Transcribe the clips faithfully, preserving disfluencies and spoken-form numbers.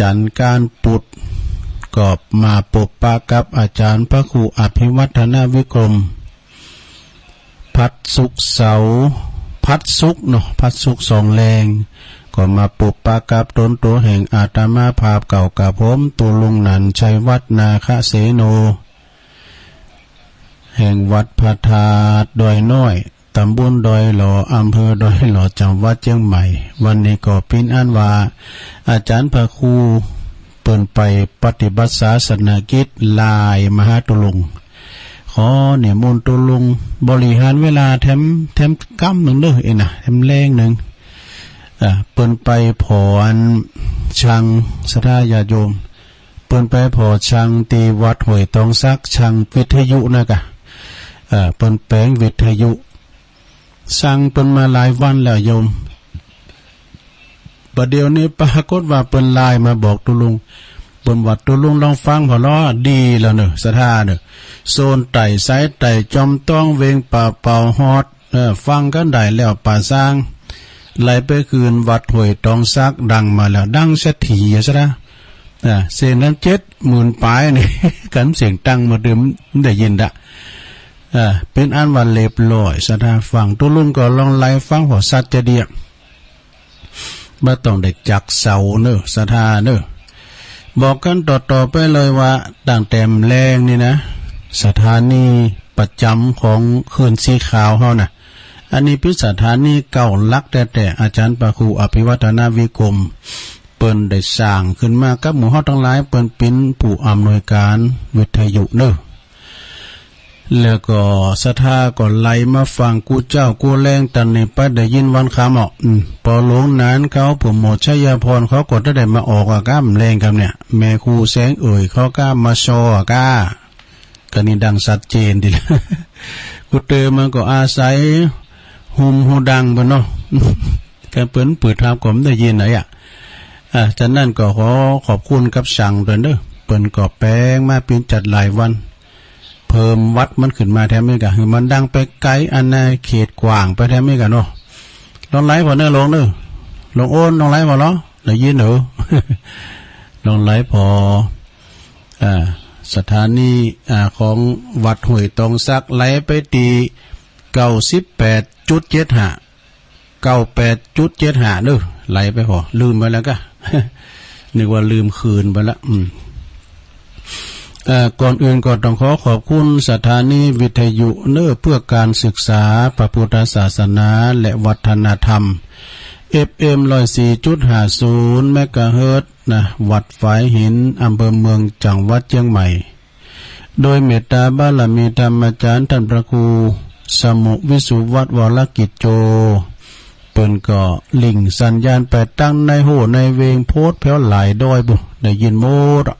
จันทร์ก้านปุธ ก็มาปบปะกับอาจ๋ารย์พระครูอภิวัฒนวิกรม ผัดศุกร์เสาร์ ผัดศุกร์เนาะ ผัดศุกร์สองแลง ก็มาปบปะกับต๋นตั๋วแห่งอาตมาภาพเก่ากาผม ตุ๊ลุงหนันชัยวัฒน์ นาคเสโน แห่งวัดพระธาตุดอยน้อย ต๋ำบลดอยหล่อ อำเภอดอยหล่อ จังหวัดเจียงใหม่ วันนี้ก็เป๋นอันว่า อาจ๋ารย์พระครูเปิ้นไปปฏิบัติศาสนกิจ ไลน์มาหาตุ๊ลุง ขอนิมนต์ตุ๊ลุงบริหารเวลาแถม แถมกำนึ่งเน่อ เอ๊ะนะ แถมแลงนึ่ง อ่า เปิ้นไปผ่ออัน ช่าง ศรัทธาญาติโยม เปิ้นไปผ่อช่างตี้วัดห้วยตองสัก ช่างวิทยุนะกะ เอ่อ เปิ้นแป๋งวิทยุ สั่งเปิ้นมาหลายวันแล้วโยม บ่าเดี่ยวนี้ปรากฏว่าเปิ้นไลน์มาบอกตุ๊ลุง เปิ้นว่า ตุ๊ลุงลองฟังผ่อลอ ดีแล้วเน่อ ศรัทธาเน่อ โซนใต้ สายใต้ จอมตอง เวียงป่าเป่าฮอด เออ ฟังกั๋นได้แล้วป่าซาง ไลน์ไปคืนวัดห้วยตองสัก ดังมาแล้ว ดังเสถียรศรัทธา อ่า เส้นนั้นเจ็ดหมื่นป๋ายนี่ กั๋นเสียงดังมาเดิมได้ยินดะ อ่า เป๋นอันว่าเรียบร้อย ศรัทธาฟัง ตุ๊ลุงก็ลองไลน์ฟังผ่อสัตย์จะเดีย บ่ต้องได้จักเสาเน่อ ศรัทธาเน่อ บอกกั๋นต่อๆ ไปเลยว่า ตั้งแต่แลงนี่นะ สถานีประจ๋ำของคลื่นสีขาวเฮานะ อันนี้เป๋นสถานีเก่าหลักแต๊ๆ อาจ๋ารย์พระครูอภิวัฒนวิกรม เปิ้นได้สร้างขึ้นมากับหมู่เฮาตังหลาย เปิ้นเป๋นผู้อำนวยก๋านวิทยุเน่อ แล้วก็ศรัทธาก็ไลน์มาฟังกู้เจ๊ากู้แลง ตันนี้ไปได้ยินวันค่ำอ่ะ อืม ปอหลวงหนานเขา ผู้หมวดชัยพรเขาก็ได้มาออกอะก้า แลงกำเนี่ย แม่ครูแสงเอ่ยเขาก้ามาซออะก้า กะนี่ดังชัดเจนดีละ กู้เตอมันก็อาศัยหุมหูดังเปิ้นเนาะ กะเปิ้นเปิดทับก็บ่ได้ยินไหนอะ อ่า ฉะนั้นก็ขอขอบคุณกับช่างตวยเน่อ เปิ้นก็แป๋งมาเป๋นจัดหลายวัน เพิ่มวัตต์มันขึ้นมาแถมอีกอะ หื้อมันดังไปไก๋ อาณาเขตกว้างไปแถมอีกอะเนาะ ลองไลน์ผ่อเน่อหลวงเน่อ หลวงโอน ลองไลน์ผ่อลอ ได้ยินเน่อ ลองไลน์ผ่อ อ่า สถานี อ่า ของวัดห้วยตองสัก ไลน์ไปตี้ เก้าสิบแปดจุดเจ็ดห้า เก้าแปดจุดเจ็ดห้า เน่อ ไลน์ไปผ่อ ลืมไปแล้วกะ นึกว่าลืมคืนไปละ อืม เอ่อ ก่อนอื่นก็ต้องขอขอบคุณสถานีวิทยุเน่อ เพื่อการศึกษาพระพุทธศาสนาและวัฒนธรรม เอฟเอ็ม ร้อยสี่จุดห้าศูนย์ เมกะเฮิรตซ์นะ วัดฝายหิน อำเภอเมือง จังหวัดเจียงใหม่ โดยเมตตาบารมีธรรมอาจ๋ารย์ต้านพระครูสมุห์ วิสุวัฒน์ วรกิจโจ เปิ้นก็หลิ้งสัญญาณไปตังในโฮ่ในเวง โพดแผวหลายดอยปู้น ได้ยินหมดอะ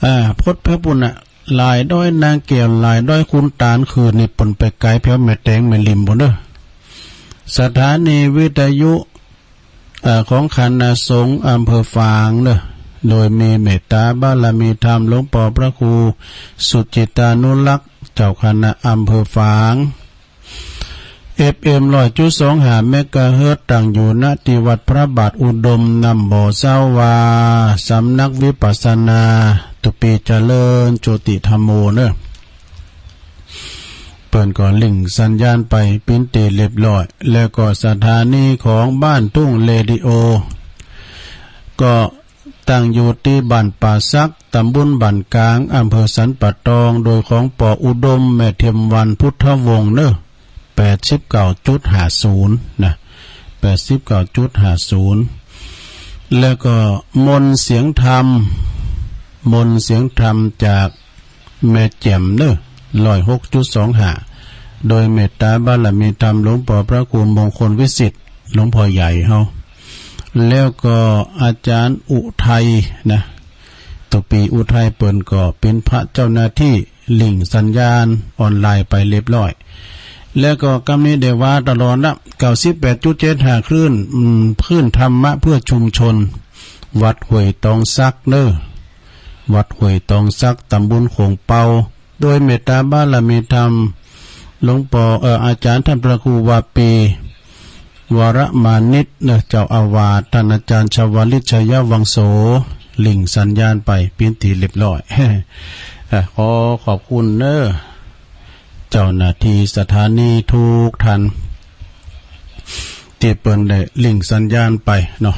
อ่า โพดแผวปู้นน่ะ หลายดอยนางแก้ว หลายดอยขุนตาล คืนนี้เปิ้นไปไก๋แผวแม่แตงแม่ริมปู้นเน่อ สถานีวิทยุ เอ่อ ของคณะสงฆ์อำเภอฝางเน่อ โดยมีเมตตาบารมีธรรมหลวงป้อพระครูสุจิตตานุรักษ์ เจ้าคณะอำเภอฝาง เอฟเอ็ม ร้อยจุดสองห้า เมกะเฮิรตซ์ ตั้งอยู่ ณ ตี้วัดพระบาทอุดม น้ำบ่อเซาหว่า สำนักวิปัสสนา ตุ๊ปี๋เจริญโจติธัมโมเน่อ เปิ้นก็หลิ้งสัญญาณไปเป๋นตี้เรียบร้อย แล้วก็สถานีของบ้านทุ่งเรดิโอ ก็ตั้งอยู่ตี้บ้านป่าสัก ตำบลบ้านกลาง อำเภอสันป่าตอง โดยของป้ออุดม แม่เทียมวรรณ พุทธวงศ์เน่อ แปดสิบเก้าจุดห้าศูนย์ นะ แปดสิบเก้าจุดห้าศูนย์ แล้วก็มนต์เสียงธรรม มนต์เสียงธรรมจากแม่แจ่มเน่อ ร้อยหกจุดสองห้า โดยเมตตาบารมีธรรมหลวงป้อพระครูมงคลวิสิทธิ์ หลวงป้อใหญ่เฮา แล้วก็อาจ๋ารย์อุทัยนะ ตุ๊ปี๋อุทัย เปิ้นก็เป๋นพระเจ้าหน้าตี้ หลิ้งสัญญาณออนไลน์ไปเรียบร้อย แล้วก็กำนี้ได้ว่าตลอดนะ เก้าสิบแปดจุดเจ็ดห้า คลื่น อืม คลื่นธรรมะเพื่อชุมชน วัดห้วยตองสักเน่อ วัดห้วยตองสัก ตำบลโขงเปา โดยเมตตาบารมีธรรมหลวงป้อ เอ่อ อาจ๋ารย์ต้านพระครูวาปี วรมานิตเน่อ เจ้าอาวาส ต้านอาจ๋ารย์ชวลิต ชัยวังโส หลิ้งสัญญาณไป เป๋นตี้เรียบร้อย อ่ะ ขอขอบคุณเน้อ เจ้าหน้าตี้สถานีกู้ต้าน ตี้เปิ้นได้หลิ้งสัญญาณไปเนาะ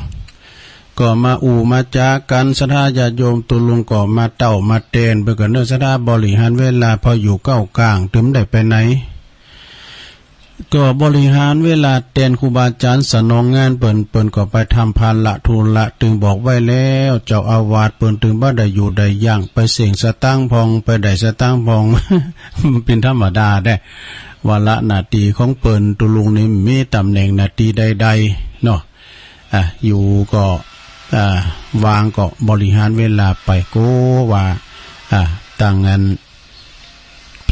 ก็มาอู้มาจ๋ากั๋น ศรัทธาญาติโยม ตุ๊ลุงก็มาเต้ามาแตนเปิ้นกั๋นเน้อ ศรัทธาบริหารเวลา เพราะอยู่เก๊ากลาง ตึงบ่ได้ไปไหน ก็บริหารเวลาแตนครูบาอาจ๋ารย์ สนองงานเปิ้น เปิ้นก็ไปทำภาระธุระ ตึงบอกไว้แล้ว เจ้าอาวาสเปิ้นตึงบ่ได้อยู่ได้ยั้ง ไปเส้งสตางค์พ่อง ไปได้สตางค์พ่อง เป๋นธรรมดาแต๊ ภาระหน้าตี้ของเปิ้น ตุ๊ลุงนี่มีตำแหน่งหน้าตี้ใดๆ เนาะ อ่ะ อยู่ก็ อ่ะ ว่างก็บริหารเวลาไป ก็ว่า อ่ะ ตังอัน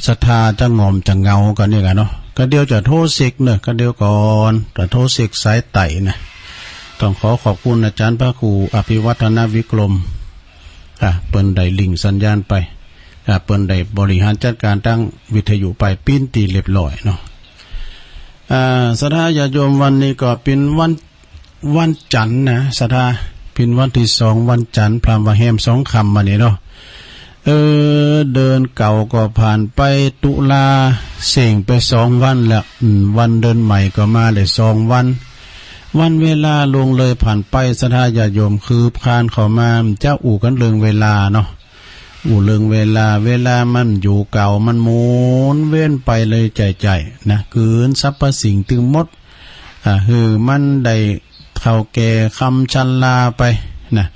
ศรัทธาจะง่อมจะเหงากั๋นนี่กั๋นเนาะ ก็เดี๋ยวจะโทรเช็คเน้อ ก็เดี๋ยวก่อน จะโทรเช็คสายใต้นะ ต้องขอขอบคุณอาจ๋ารย์พระครูอภิวัฒนวิกรม อ่ะ เปิ้นได้หลิ้งสัญญาณไป อ่ะ เปิ้นได้บริหารจัดก๋านตั้งวิทยุไป เป๋นตี้เรียบร้อยเนาะ อ่า ศรัทธาญาติโยม วันนี้ก็เป๋นวัน วันจั๋นทร์นะ ศรัทธา เป๋นวันตี้สอง วันจั๋นทร์ พร่ำว่าแฮมสองค่ำมานี่เนาะ เออ เดือนเก้าก็ผ่านไป ตุลาเส้งไปสองวันแล้ว อืม วันเดือนใหม่ก็มาได้สองวัน วันเวลาล่วงเลยผ่านไป ศรัทธาญาติโยม คืบคลานเข้ามา จะอู้กั๋นเรื่องเวลาเนาะ อู้เรื่องเวลา เวลามันอยู่เก๊า มันหมุนเวียนไปเลยใจ้ๆ นะ กืนสรรพสิ่งตึงหมด อ่า หื้อมันได้เฒ่าแก่คำชราไปนะ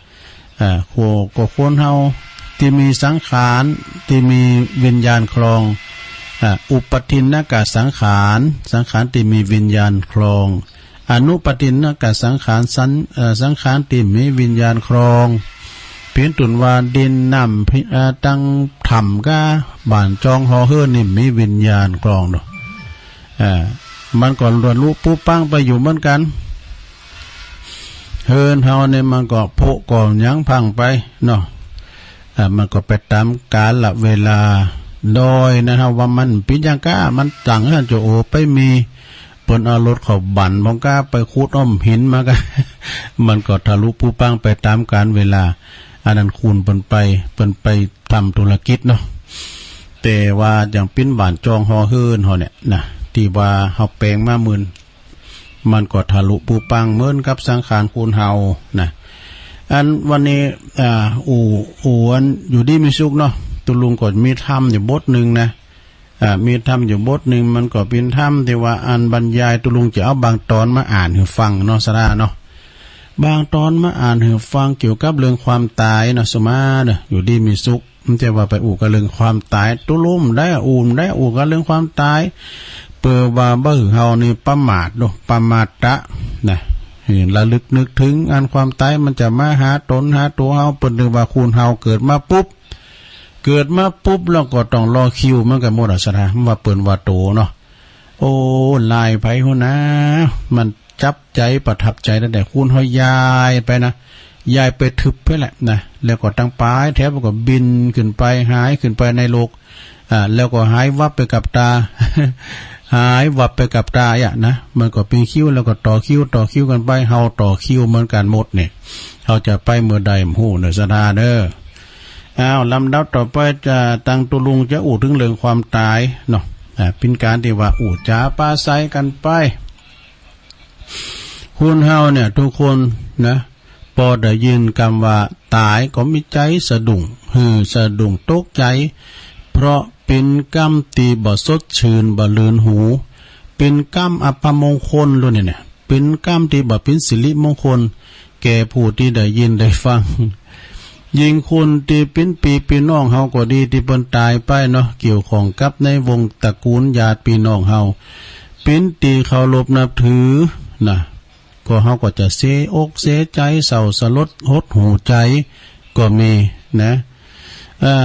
อ่า โค ก็คนเฮาตี้มีสังขาร ตี้มีวิญญาณครอง อ่า อุปาทินนกสังขาร สังขารตี้มีวิญญาณครอง อนุปาทินนกสังขาร สัง เอ่อ สังขารตี้มีวิญญาณครอง เป๋นต้นว่าดินน้ำ พิ เอ่อ ตังถ้ำก้า บ้านจองหอเฮือนนี่มีวิญญาณครองเนาะ อ่า มันก็ล้วนลุปูปังไปอยู่เหมือนกั๋น เฮือนเฮานี่มันก็ผุก็หยังพังไปเนาะ อ่า มันก็ไปต๋ามกาลเวลา ดอยนะ เฮาว่ามันเป๋นหยังก้า มันตังหั้นจะโอไปมี เปิ้นเอารถเข้าบั่น บ่องก้าไปขุดอ้อมหินมาก้า มันก็ทะลุปูปังไปต๋ามกาลเวลา อันนั้นคุณเปิ้นไป เปิ้นไปทำธุรกิจเนาะ แต่ว่าอย่างเป๋นบ้านจองหอเฮือนเฮาเนี่ยนะ ตี้ว่าเฮาแป๋งมาหมื่น มันก็ทะลุปูปังเหมือนกับสังขารคนเฮานะ อันวันนี้ อ่า อู่ อู่อันอยู่ดีมีสุขเนาะ ตุ๊ลุงก็มีธรรมอยู่บทนึ่งนะ อ่า มีธรรมอยู่บทนึ่ง มันก็เป๋นธรรมตี้ว่าอันบรรยาย ตุ๊ลุงจะเอาบางตอนมาอ่านหื้อฟังเนาะ ศรัทธาเนาะ บางตอนมาอ่านหื้อฟังเกี่ยวกับเรื่องความต๋ายเนาะ สุมาเนาะ อยู่ดีมีสุข บ่ใจ้ว่าไปอู้กั๋นเรื่องความต๋าย ตุ๊ลุงได้ อู้ได้ อู้กั๋นเรื่องความต๋าย เปื้อว่าบ่หื้อเฮานี่ประมาทเนาะ ประมาทะนะ หื้อระลึกนึกเถิงอันความต๋ายมันจะมาหาต๋นหาตั๋วเฮา เปิ้นนึกว่าคนเฮาเกิดมาปุ๊บ เกิดมาปุ๊บแล้วก็ต้องรอคิวเหมือนกั๋นหมดอะ ศรัทธา ว่าเปิ้นว่าโตเนาะ โอ้ ลายไผหั้นนา มันจับใจ๋ประทับใจ๋ตั้งแต่คนเฮายายไปนะ ยายไปทึบไปแหละนะ แล้วก็ตังป๋ายแถวก็บินขึ้นไป หายขึ้นไปในโลก อ่า แล้วก็หายวับไปกับต๋า หายวับไปกับต๋าอะนะ มันก็เป๋นคิว แล้วก็ต่อคิว ต่อคิวกั๋นไป เฮาต่อคิวเหมือนกั๋นหมดเนี่ย เฮาจะไปเมื่อใดบ่ฮู้เนาะ ศรัทธาเนาะ อ้าว ลำดับต่อไปจะ ตังตุ๊ลุงจะอู้เถิงเรื่องความต๋ายเนาะ อ่า เป๋นก๋านตี้ว่าอู้จ๋าปราศรัยกั๋นไป คนเฮาเนี่ยทุกคนนะ ปอได้ยินกำว่าต๋ายก็มีใจ๋สะดุ้ง หื้อสะดุ้งตกใจ๋ เพราะเป๋นกำตี้บ่สดชื่น บ่ลื่นหู เป๋นกำอัปมงคลโลดเนี่ยนะ เป๋นกำตี้บ่เป๋นสิริมงคล แก่ผู้ตี้ได้ยินได้ฟัง ยิ่งคนตี้เป๋นปี้เป๋นน้องเฮาก็ดี ตี้เปิ้นต๋ายไปเนาะ เกี่ยวข้องกับในวงตระกูลญาติปี้น้องเฮา เป๋นตี้เคารพนับถือนะ ก็เฮาก็จะเสียอกเสียใจ๋ เศร้าสลดหดหู่ใจ๋ก็มีนะ อ่า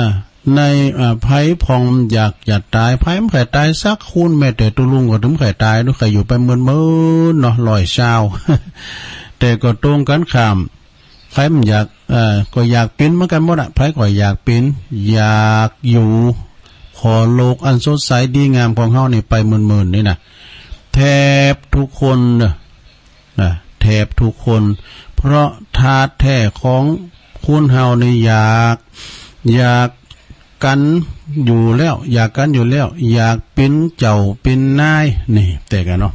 ใน อ่า ไผพ่องอยากจะต๋าย ไผบ่ใค่ต๋ายสักคน แม้แต่ตุ๊ลุงก็ตึงบ่ใค่ต๋าย ใค่อยู่ไปเมินๆ เนาะ ร้อยซาว แต่ก็ตรงกั๋นข้าม ไผบ่อยาก เอ่อ ก็อยากเป๋นเหมือนกั๋นหมดอะ ไผก็อยากเป๋น อยากอยู่ ขอโลกอันสดใสดีงามของเฮานี่ไปเมินๆ นี่นะ แทบทุกคนเนาะ นะ แทบทุกคน เพราะธาตุแท้ของ คนเฮานี่อยาก อยากกั๋นอยู่แล้ว อยากกั๋นอยู่แล้ว อยากเป๋นเจ้าเป๋นนาย นี่ แต่กั๋นเนาะ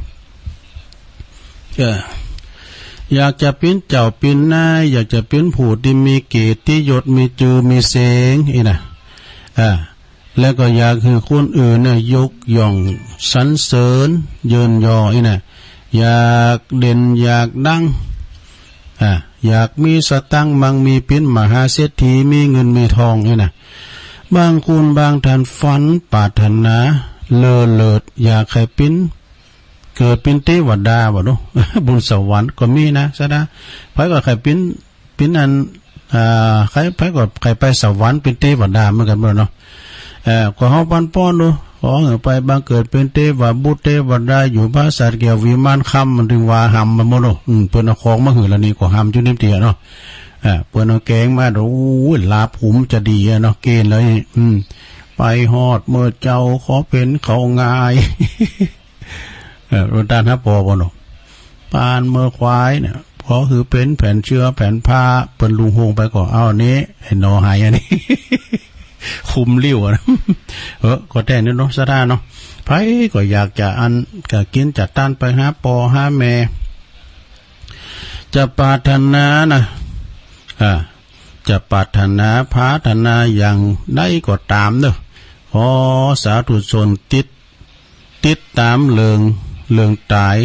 เออ อยากจะเป๋นเจ้าเป๋นนาย อยากจะเป๋นผู้ตี้มีเกียรติยศ มีจือมีเสียง อี้นะ อ่า แล้วก็อยากหื้อคนอื่นเนี่ยยกย่องสรรเสริญเยินยอ อี้นะ อยากเด่นอยากดัง อ่า อยากมีสตางค์มั่งมี เป๋นมหาเศรษฐี มีเงินมีทอง อี้นะ บางคนบางท่านฝันปรารถนาเล่อเลิศ อยากใค่เป๋น เกิดเป๋นเตวดาบ่เนาะ บนสวรรค์ก็มีนะ ศรัทธา ใผก็ใค่เป๋น เป๋นอัน อ่า ใผ ใผก็ใค่ไปสวรรค์เป๋นเตวดาเหมือนกั๋นบ่เนาะ เอ่อ ก็เฮาปันป้อนดู ขอหื้อไปบังเกิดเป๋นเตวบุตรเตวดา อยู่ปราสาทแก้ววิมานคำ มันตึงว่าหำมันบ่เนาะ อืม เปิ้นเอาของมาหื้อแล้วนี่ก็หำจุ่นนิ่มเตี้ยเนาะ เอ่อ เปิ้นเอาแกงมา โอ้ย ลาภภูมิจะดีอะเนาะ เกณฑ์เลย อืม ไปฮอดเมื่อเจ๊าขอเป๋นข้าวงาย เออ วันตานหาปอบ่เนาะ ปานเมื่อควายเนี่ย ขอหื้อเป๋นแผ่นเสื้อแผ่นผ้า เปิ้นลุงโฮงไปก็เอาอันนี้ ไอ้หนอหายอันนี้ คุมลิ้วอะนะ เออ ก็แต๊นี้เนาะ ศรัทธาเนาะ ใผก็อยากจะอัน ก็กิ๋นจะตานไปหาปอหาแม่ จะปรารถนานะ อ่า จะปรารถนา ปรารถนาอย่างใดก็ต๋ามเนาะ ขอสาธุชนติด ติดต๋ามเรื่อง เรื่องต๋าย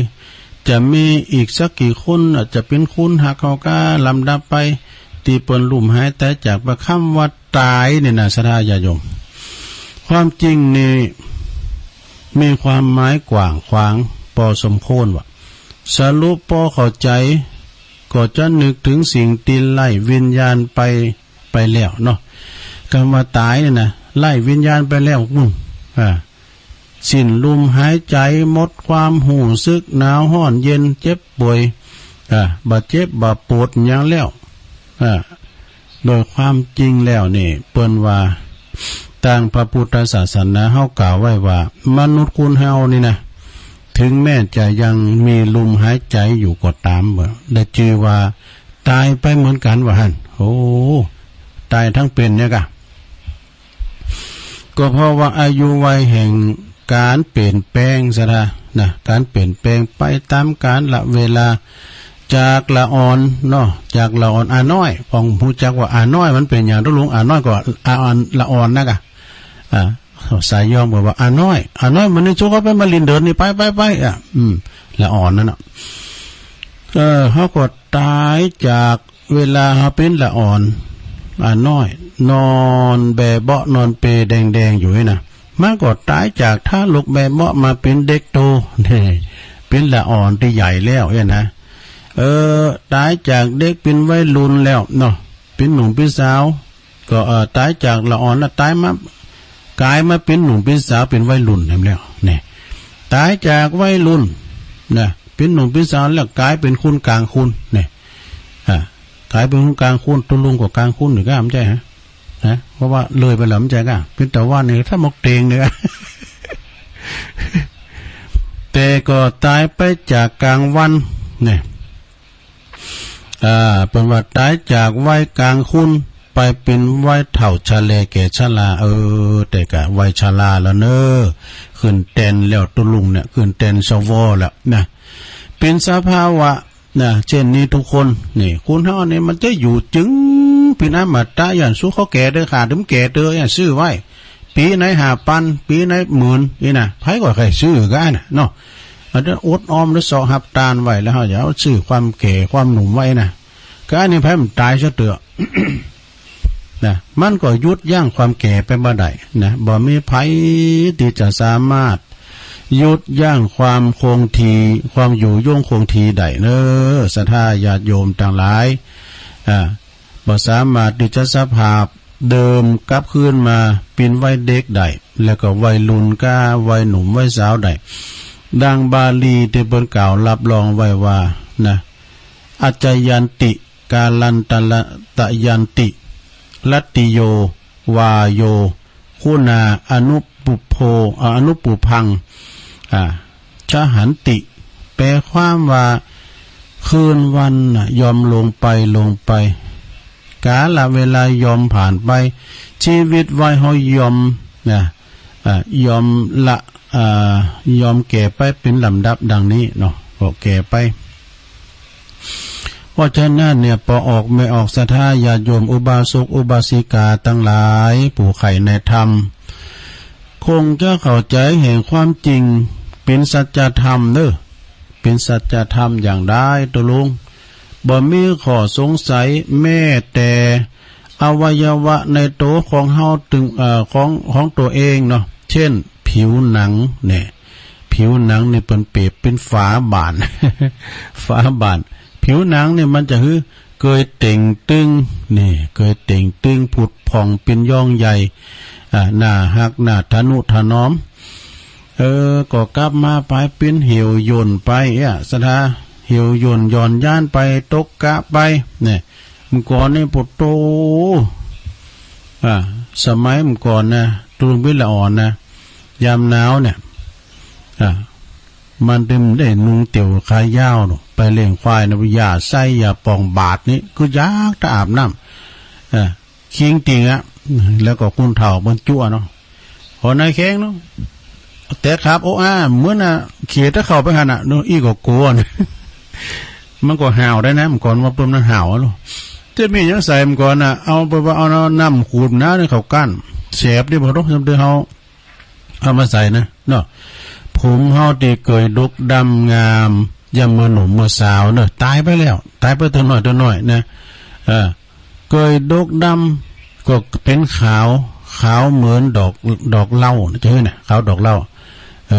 จะมีอีกสักกี่คน อาจจะเป๋นคนฮักเฮาก้า ลำดับไป ตี้เปิ้นลุ่มหายต๋ายจาก ปะคำว่าต๋ายนี่นะ ศรัทธาญาติโยม ความจริงนี่ มีความหมายกว้างขวางปอสมควรว่า สรุปปอเข้าใจ๋ ก็จะนึกเถิงสิ่งตี้ไร้วิญญาณไป ไปแล้วเนาะ กำว่าต๋ายนี่นะ ไร้วิญญาณไปแล้ว อืม อ่า สิ้นลมหายใจ๋ หมดความฮู้สึก หนาวฮ้อนเย็น เจ็บป่วย อ่า บ่าเจ็บบ่าปวดหยังแล้ว อ่า โดยความจริงแล้วนี่ เปิ้นว่า ตางพระพุทธศาสนาเฮากล่าวไว้ว่า มนุษย์คนเฮานี่นะ เถิงแม้จะยังมีลมหายใจ๋อยู่ก็ต๋าม บ่ได้จื่อว่าต๋ายไปเหมือนกั๋นว่าหั้น โอ้ ต๋ายตึงเป๋นเนี่ยกะ ก็เพราะว่าอายุวัยแห่งก๋านเปลี่ยนแปลง ศรัทธา นะ ก๋านเปลี่ยนแปลงไปต๋ามกาลเวลา จากละอ่อนเนาะ จากละอ่อน อาน้อย ปองฮู้จักว่าอาน้อยมันเป๋นหยัง ตุ๊ลุง อาน้อยก็อาอ่อน ละอ่อนนะกะ อ่า สายย้อมก็ว่าอาน้อย อาน้อย มื้อนี้จุ๊กเอาไปมาลินเดินนี่ ไป ไป ไป อ่ะ อืม ละอ่อนนั่นน่ะ เออ เฮาก็ต๋ายจากเวลาเฮาเป๋นละอ่อน อาน้อย นอนแบเบาะ นอนเปลแดงๆ อยู่นี่นะ มันก็ต๋ายจากทารกแบเบาะมาเป๋นเด็กโต นี่ เป๋นละอ่อนตี้ใหญ่แล้วเนี่ยนะ เออ ต๋ายจากเด็กเป๋นวัยรุ่นแล้วเนาะ เป๋นหนุ่มเป๋นสาว ก็ เอ่อ ต๋ายจากละอ่อนนะ ต๋ายมา ก๋ายมาเป๋นหนุ่มเป๋นสาว เป๋นวัยรุ่นหั้นแล้ว นี่ ต๋ายจากวัยรุ่นนะ เป๋นหนุ่มเป๋นสาวแล้ว ก๋ายเป๋นคนกลางคน นี่ อ่า ก๋ายเป๋นคนกลางคน ตุ๊ลุงก็กลางคนอยู่ก้า บ่ใจ้ฮะ นะ เพราะว่าเลยไปแล้ว บ่ใจ้ก้า เป๋นตะวันนี่ ถ้าหมอกเตงเนี่ย แต่ก็ต๋ายไปจากกลางวัน นี่ อ่า เปิ้นว่าต๋ายจากวัยกลางคนไปเป๋นวัยเฒ่าชะแลแก่ชรา เออ แต่กะวัยชราแล้วเนอะ ขึ้นแตนแล้วตุ๊ลุงเนี่ย ขึ้นแตนสวแล้วนะ เป๋นสภาวะนะ เช่นนี้ทุกคน นี่ คนเฮานี่มันจะอยู่จึงเป๋นอมตะ ย้อนสู้เขาแก่เต๊อะ ข้าตึงแก่เต๊อะ ย้อนซื้อไว้ ปี๋ไหนห้าปัน ปี๋ไหนหมื่น นี่นะ ใผก็ใค่ซื้อก้านะเนาะ อันนั้นอดออมแล้วเซาะฮับตานไว้ แล้วเฮาจะเอาซื้อความแก่ความหนุ่มไว้นะ ก้านี่ใผมันต๋ายซะเต๊อะ นะ มันก็หยุดยั้งความแก่ไปบ่ได้นะ บ่มีใผตี้จะสามารถหยุดยั้งความคงที่ ความอยู่ยงคงที่ได้เนอะ ศรัทธาญาติโยมตังหลาย อ่า บ่สามารถตี้จะสภาพเดิมกลับคืนมาเป๋นวัยเด็กได้ แล้วก็วัยรุ่นก้า วัยหนุ่มวัยสาวได้ ดังบาลีตี้เปิ้นกล่าวรับรองไว้ว่านะ อัจจายันติ กาลันตะละ ตะยันติ รัตติโย วาโย คุณา อนุปุพโพ อ่า อนุปุพัง อ่า ชหันติ แปลความว่า คืนวันน่ะ ย่อมลงไป ลงไป กาลเวลายอมผ่านไป ชีวิตวัยเฮายอม นะ อ่า ยอมละ อ่า ยอมแก่ไปเป๋นลำดับดังนี้เนาะ ก็แก่ไป เพราะฉะนั้นเนี่ย ป้อออกแม่ออกศรัทธาญาติโยมอุบาสกอุบาสิกาตังหลาย ผู้ใฝ่ในธรรม คงจะเข้าใจ๋แห่งความจริง เป๋นสัจธรรมเนาะ เป๋นสัจธรรมอย่างใด ตกลง บ่มีข้อสงสัยแม้แต่อวัยวะในตั๋วของเฮาตึง เอ่อ ของ ของตั๋วเองเนาะ เจ้นผิวหนังเนี่ย ผิวหนังนี่เปิ้นเปรียบเป๋นฝาบ้าน ฝาบ้าน ผิวหนังนี่มันจะหื้อเกยเต่งตึง นี่ เกยเต่งตึง ผุดผ่องเป๋นย่องใหญ่ อ่า น่าฮัก น่าทะนุถนอม เออ ก็กลับมาป๋ายเป๋นเหี่ยวย่นไป เอ๊ะ ศรัทธา เหี่ยวย่นหย่อนยานไป ตกกะไป เนี่ย เมื่อก่อนนี่ โผดโธ่ อ่า สมัยเมื่อก่อนนะ ตกลุงเป๋นละอ่อนนะ ยามหนาวเนี่ย อ่า มันตึงได้นุ่งเตี่ยวขายาวเนาะ ไปเลี้ยงควายนะ ยาไส้ยาป่องบาดนี่ ก็อยากจะอาบน้ำ อ่า คิงติ่งอะ แล้วก็คนเฒ่าเปิ้นจั๊วเนาะ หอในแข้งเนาะ แต่ครับ โอ้อา เหมือนน่ะ เขียดจะเข้าไปหั้นน่ะเนาะ อี้ก็กั๋วนะ มันก็ห่าวได้นะ เมื่อก่อนว่าเปิ้นมันห่าวอะเนาะ จะมีหยังใส่เมื่อก่อนน่ะ เอาไปว่าเอาน้ำขูดนะ นี่เขากั้น แสบดิบ่เนาะ ยามเฮาเอามาใส่นะเนาะ ผมเฮาตี้เกยดกดำงาม ยามเมื่อหนุ่มเมื่อสาวเนาะ ต๋ายไปแล้ว ต๋ายไปเตื้อน้อยเตื้อน้อยนะ เออ เกยดกดำก็เป๋นขาว ขาวเหมือนดอก ดอกเหล้านะ จะหื้อนะ ขาวดอกเหล้า เอ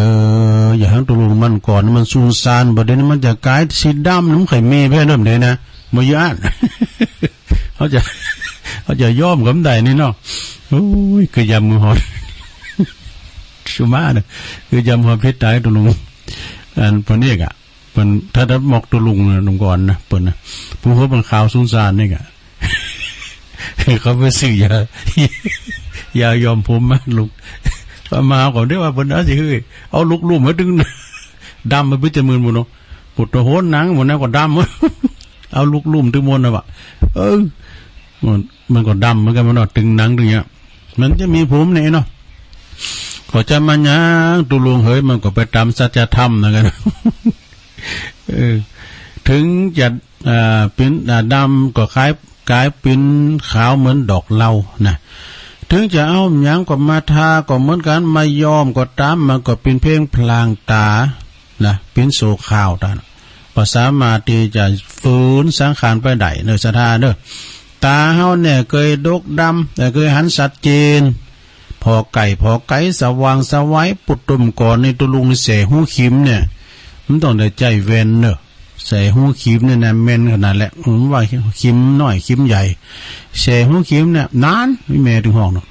อ อย่างตกลุงมันก่อนมันสูญซาน บ่าเดี่ยวนี้มันจะก๋ายสีดำ มันใค่มีแพ้เริ่มเดี่ยวนะ บ่อยู่อั้น เขาจะ เขาจะยอมกำใดนี่เนาะ โอ้ย เกยยามเมื่อฮอด สุมาเนาะ เกยยามเมื่อฮอดเป๋นต๋ายตกลุง อันเปิ้นเอกอะ เปิ้น ถ้า ถ้าหมอกตกลุงนะ ลุงก่อนนะ เปิ้นนะ ผู้หัวเปิ้นขาวสูญซานนี่กะ เขาไปซื้อยา ยาย้อมผมมาลุง เอามาก่อนเดี๋ยวว่าเปิ้นเอาสิหื้อ เอาลูกลุ่มมาตึง ดำมาพิจารณาหมดเนาะ ปวดตัวโหนหนังหมดนะก็ดำ เอาลูกลุ่มตึงหมดนะวะ เออ มัน มันก็ดำเหมือนกันมันเนาะ ตึงหนังตึงเนี่ย มันจะมีผมเนี่ยเนาะ ก็จะมาหยังตกลุงเหย มันก็ไปต๋ามสัจธรรมนะกัน เออ ถึงจะ อ่า เป๋น อ่า ดำก็ก๋าย ก๋ายเป๋นขาวเหมือนดอกเหล้านะ ถึงจะเอาหยังก็มาทาก็เหมือนกั๋น มาย้อมก็ต๋าม มันก็เป๋นเพียงพลางต๋านะ เป๋นชั่วคราวเต้านั้น บ่สามารถตี้จะฝืนสังขารไปได้เนาะ ศรัทธาเนาะ ต๋าเฮาเนี่ยเกยดกดำ แต่เกยหันชัดเจน ผ่อไก๋ ผ่อไก๋ สว่างไสว ปุตตุ่มก่อนนี่ตกลุงนี่แสหูขิมเนี่ย มันต้องได้ใจ๊แว่นเนาะ แสหูขิมเนี่ยนะแม่นขนาดแหละ อืม ว่าขิมน้อยขิมใหญ่ แสหูขิมเนี่ย นาน แม่ตึงฮ้องเนาะ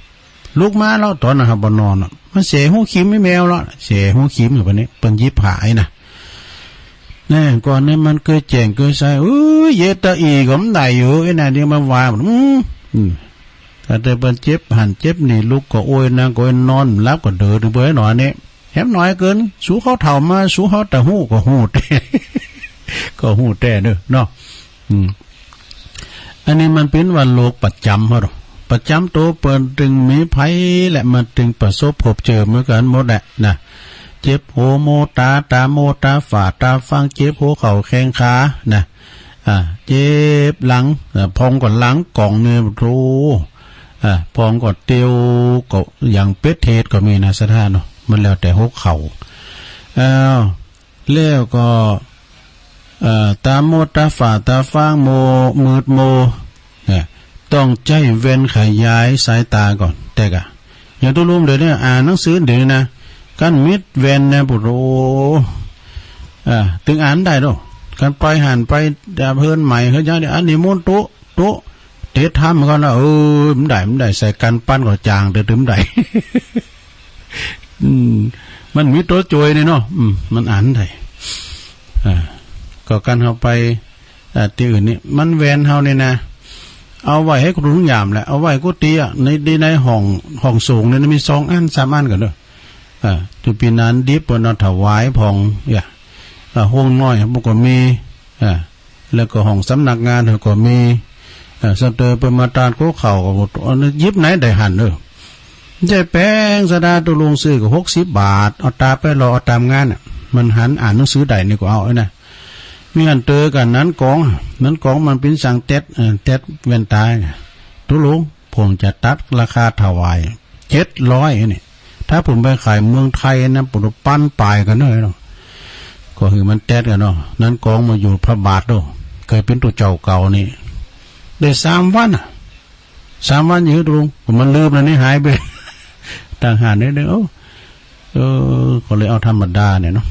ลุกมาแล้ว ต๋อนนั้นหาบ่นอนอะ มันแสหูขิม แม่แมวแล้ว แสหูขิมอยู่ปะเนี่ย เปิ้นหยิบหายนะ แน่ ก่อนนี่มันเกยแจ้งเกยใส เอ้ย เยอะตะอี่ก็บ่ได้อยู่ ไอ้นั่นเดี๋ยวมันว่า อืม อืม ถ้าแต่เปิ้นเจ็บหั้นเจ็บนี่ ลุกก็โอย นั่งก็โอย นอนหลับก็เดิน เปิ้นหน่อยนี่ แหมน้อยเกิน สูเขาเฒ่ามา สูเขาตะฮู้ก็ฮู้แต๊ ก็ฮู้แต๊เนาะ เนาะ อืม อันนี้มันเป๋นว่าโรคประจ๋ำเฮาเนาะ ประจ๋ำตั๋วเปิ้นตึงมีภัย และมันตึงประสบพบเจอเหมือนกั๋นหมดแหละนะ เจ็บหัวโมต๋า ต๋าโมต๋า ฝ่าต๋าฟาง เจ็บหัวเข่าแข้งขานะ อ่า เจ็บหลัง อ่า ผ่องก็หลังก๋องเนี่ย โธ่ อ่า ผ่องก็เตียว ก็อย่างเป๋นเหตุก็มีนะ ศรัทธาเนาะ มันแล้วแต่หัวเข่า อ้าว แล้วก็ เอ่อ ต๋าโมต๋า ฝ่าต๋าฟาง โม มืดโม เนี่ย ต้องใจ๊แว่นขยายสายต๋าก่อน แต่กะ อย่างตกลุงเดี๋ยวนี้อ่านหนังสือเดี๋ยวนี้นะ กั๋นมิดแว่นนะ ปุโธ่ อ่า ตึงอ่านได้เนาะ กั๋นไปหั้นไป ดาบเฮิรนใหม่ เฮิรนยังเนี่ย อันนี้มนต์ตุ๊ ตุ๊ เต๋ทำก่อนนะ เออ บ่ได้ บ่ได้ ใส่กั๋นปันก็จ่าง แต่ตึงบ่ได้ อืม มันมีตั๋วจ่วยนี่เนาะ อืม มันอ่านได้ อ่า ก็กั๋นเฮาไป อ่า ตี้อื่นนี่ มันแว่นเฮานี่นะ เอาไว้หื้อกู้หนทุกยามแหละ เอาไว้กู้ตี้อะ ใน ใน ในห้อง ห้องโสงเนี่ย มีสองอัน สามอันก่อเนาะ อ่า ตี้ปี๋นานดิบเปิ้นเอาถวายผ่อง เนี่ย อ่า ห้องน้อยมันก็มี อ่า แล้วก็ห้องสำนักงานเฮาก็มี เออ สะเตอเปิ้นมาตานโก๊ะเข่าก็ อันนี้หยิบไหนได้หั้นเออ ใจ้แปงสะดา ตุ๊ลุง ซื้อก็หกสิบบาท เอาตาไปลอ เอาต๋ามงานน่ะ มันหันอ่านหนังสือได้นี่ก็เอาไอ้นะ มีอันเตอกั๋น นันกอง นันกองมันเป๋นสังเต็ด เออ เต็ดแว่นต๋า ตุ๊ลุง ผมจะตัดราคาถวายเจ็ดร้อยนี่ ถ้าผมไปขายเมืองไทยนะ ผมปันป๋ายกั๋นเน่อเนาะ ก็หื้อมันแต๊ดกั๋นเนาะ นันกองมาอยู่พระบาทโลด เกยเป๋นตุ๊เจ้าเก่านี่ ได้สามวันน่ะ สามวันอยู่ตุ๊ลุง มันลืมแล้วนี่ หายไป ต่างหากนิดนึง โอ้ เออ ก็เลยเอาธรรมดาเนี่ยเนาะ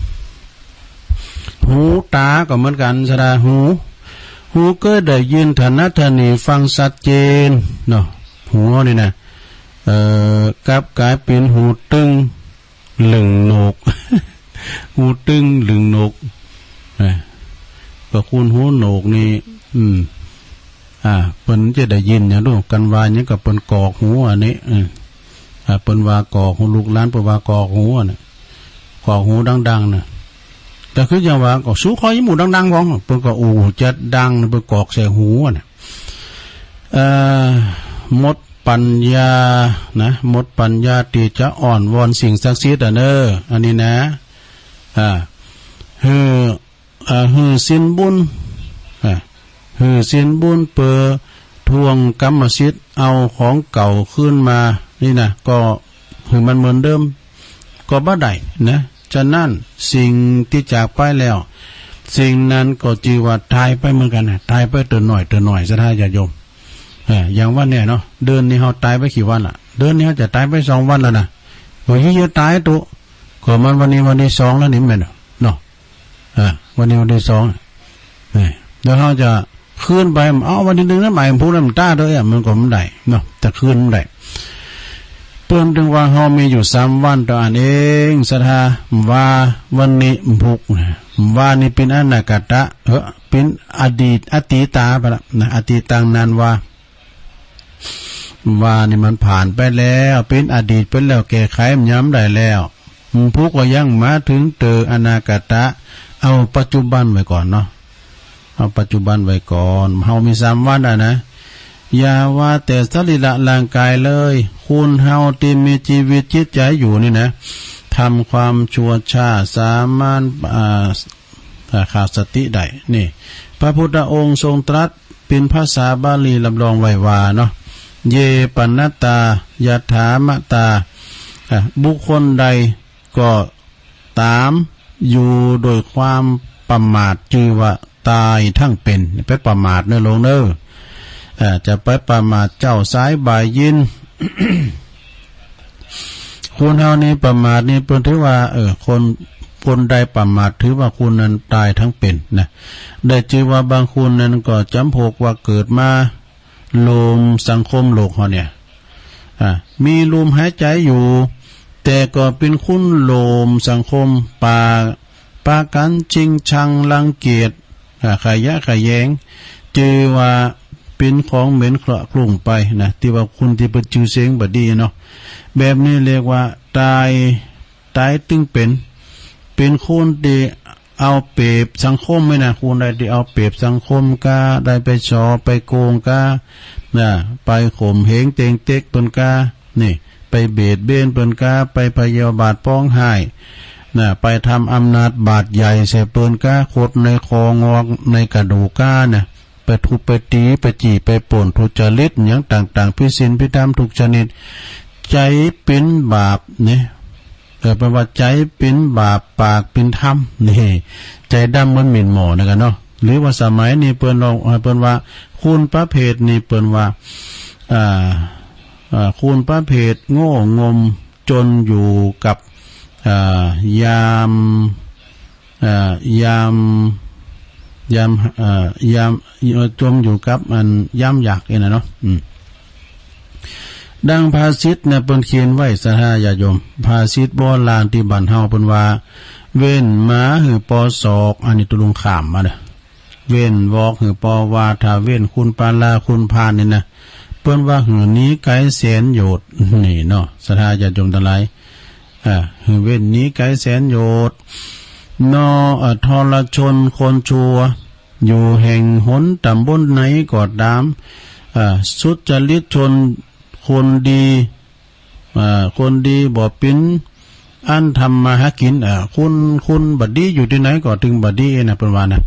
หูต๋าก็เหมือนกั๋นสะดา หู หูเกยได้ยินถนัดถนีฟังชัดเจนเนาะ หูนี่นะ เอ่อ กลับก๋ายเป๋นหูตึงลึงโหนก หูตึงลึงโหนก นะ ก็คนหูโหนกนี่ อืม อ่า เปิ้นจะได้ยินหยังลูก กั๋นว่าหยังก็เปิ้นกอกหูอันนี้ อืม อ่า เปิ้นว่ากอกหู ลูกหลานเปิ้นว่ากอกหูอันนี้ กอกหูดังๆ น่ะ ก็คืออย่างว่า ก็สูข้อยยังบ่ดังๆ พ่อง เปิ้นก็อู้จะดัง เปิ้นกอกใส่หูอันนี้ เอ่อ หมดปัญญานะ หมดปัญญาตี้จะอ้อนวอนสิ่งศักดิ์สิทธิ์อะเน่อ อันนี้นะ อ่า หื้อ อ่า หื้อศีลบุญ อ่า หื้อศีลบุญเปื้อทวงกรรมสิทธิ์ เอาของเก่าคืนมา นี่นะ ก็หื้อมันเหมือนเดิม ก็บ่ได้นะ ฉะนั้นสิ่งตี้จากไปแล้ว สิ่งนั้นก็จื้อว่าต๋ายไปเหมือนกั๋นนะ ต๋ายไปเตื้อน้อยเตื้อน้อย ศรัทธาญาติโยม เออ อย่างว่าเนี่ยเนาะ เดือนนี้เฮาต๋ายไปกี่วันละ เดือนนี้เฮาจะต๋ายไปสองวันแล้วนะ ก็ยังจะต๋ายตุ๊ ก็มันวันนี้วันตี้สองแล้วนี่แม่นเนาะ เออ วันนี้วันตี้สอง นี่ แล้วเฮาจะคืนไป เอ้า วันตี้หนึ่งนั้นหมายพูดนั้นมันต้าด้วยอะ มันก็บ่ได้เนาะ จะคืนบ่ได้ เปิ้นตึงว่าเฮามีอยู่สามวันเต้าอั้นเอง ศรัทธา ว่าวันนี้พุกนะ ว่านี่เป๋นอนาคตะ เออ เป๋นอดีต อตีตาไปละนะ อตีตัง นั้นว่า ว่านี่มันผ่านไปแล้ว เป๋นอดีตไปแล้ว แก้ไขมันยังบ่ได้แล้ว พุกก็ยังมาเถิงเตื้ออนาคตะ เอาปัจจุบันไว้ก่อนเนาะ เอาปัจจุบันไว้ก่อน เฮามีสามวันอะนะ อย่าว่าแต่สรีระร่างกายเลย คนเฮาตี้มีจีวิตจิตใจ๋อยู่นี่นะ ทำความชั่วช้าสามารถ อ่า อ่า ขาดสติได้ นี่ พระพุทธองค์ทรงตรัสเป๋นภาษาบาลีรับรองไว้ว่าเนาะ เย ปะนะตา ยะถามะตา อ่ะ บุคคลใดก็ต๋ามอยู่โดยความประมาท จื้อว่าต๋ายทั้งเป๋น ไปประมาทเน่อลูกเน่อ อ่า จะไปประมาทเจ๊าสายบ่ายเย็น คนเฮานี่ประมาทนี่เปิ้นถือว่า เออ คน คนใดประมาทถือว่าคนนั้นต๋ายทั้งเป๋นนะ ได้จื้อว่าบางคนนั้นก็จ๋ำพวกว่าเกิดมาโลมสังคมโลกเฮาเนี่ย อ่า มีลมหายใจ๋อยู่ แต่ก็เป๋นคนโลมสังคม ปา ปากั๋นชิงชังรังเกียจ อ่า ขยะแขยง จื้อว่าเป๋นของเหม็นเคราะห์คลุ้งไปนะ ตี้ว่าคนตี้เปิ้นจื้อเสียงบ่ดีเนาะ แบบนี้เรียกว่าต๋าย ต๋ายตึงเป๋น เป๋นคนตี้เอาเปรียบสังคมไว้นะ คนใดตี้เอาเปรียบสังคมก้า ได้ไปฉ้อไปโกงก้า นะ ไปข่มเหงเต็งเต็กเปิ้นก้า นี่ ไปเบียดเบียนเปิ้นก้า ไปพยาบาทปองฮ้าย นะ ไปทำอำนาจบาดใหญ่ใส่เปิ้นก้า ขดในคองอกในกระดูกก้านะ ไปทุบไปตี๋ ไปจี้ไปปล้น ทุจริตหยังต่างๆ ผิดศีลผิดธรรมทุกชนิด ใจ๋เป๋นบาปเนี่ย เออ แปลว่าใจ๋เป๋นบาป ปากเป๋นธรรม นี่ ใจ๋ดำเหมือนหมิ่นหมอนะกั๋นเนาะ หรือว่าสมัยนี้เปิ้นลอง เอ่อ เปิ้นว่า คนประเภทนี้เปิ้นว่า อ่า อ่า คนประเภทโง่งมจ๋นอยู่กับ อ่า ยาม เอ่อ ยาม ยาม เอ่อ ยาม เอ่อ จ๋มอยู่กับอันยามอยากเองนะเนาะ อืม ดังภาษิตเนี่ยเปิ้นเขียนไว้ ศรัทธาญาติโยม ภาษิตโบราณตี้บ้านเฮาเปิ้นว่า เว้นหมาหื้อปอศอก อันนี้ตุ๊ลุงข้ามมาเน่อ เว้นวอกหื้อปอวา ถ้าเว้นคนปาลาคนพาลนี่นะ เปิ้นว่าหื้อหนีไก๋แสนโยชน์ นี่เนาะ ศรัทธาญาติโยมตังหลาย อ่า หื้อเว้นหนีไก๋แสนโยชน์ นอ อ่า ทรชนคนชั่ว อยู่แห่งหนต๋ำบลไหนก็ต๋าม อ่า สุจริตชน คนดี อ่า คนดีบ่เป๋นอันทำมาหากิ๋น อ่า คน คนบ่ดีอยู่ตี้ไหนก็ตึงบ่ดีนะ เปิ้นว่านะ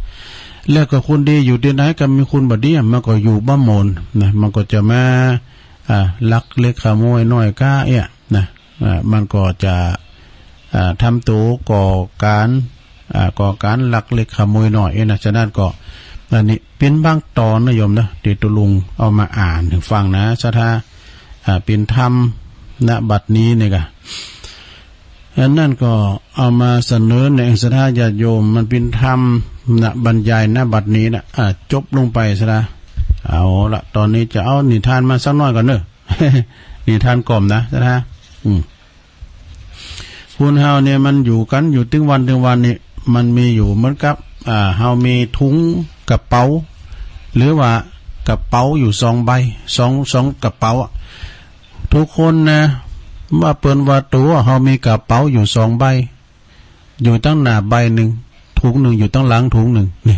แล้วก็คนดีอยู่ตี้ไหนก็มีคนบ่ดี มันก็อยู่บ่หมนนะ มันก็จะมา อ่า ลักเล็กขโมยน้อยก้าเอี้ยนะ อ่า มันก็จะ อ่า ทำตั๋วก่อก๋าน อ่า ก่อก๋านลักเล็กขโมยน้อยเอี้ยนะ ฉะนั้นก็ อันนี้เป๋นบางต๋อนนะโยมนะ ตี้ตุ๊ลุงเอามาอ่านหื้อฟังนะ ศรัทธา อ่า เป๋นธรรม ณ บัดนี้นี่ก่ะ อันนั้นก็เอามาเสนอแนะ ศรัทธาญาติโยม มันเป๋นธรรม ณ บรรยาย ณ บัดนี้นะ อ่า จบลงไป ศรัทธา เอาละ ต๋อนนี้จะเอานิทานมาสักหน้อยก่อนเนาะ นิทานกล่อมนะ ศรัทธา อืม คนเฮาเนี่ยมันอยู่กั๋นอยู่ตึงวันตึงวันนี่ มันมีอยู่เหมือนกับ อ่า เฮามีถุงกระเป๋า หรือว่ากระเป๋าอยู่สองใบ สอง สองกระเป๋าอะ ทุกคนนะ ว่าเปิ้นว่าตั๋วเฮามีกระเป๋าอยู่สองใบ อยู่ตังหน้าใบนึ่ง ถุงนึ่งอยู่ตังหลังถุงนึ่ง นี่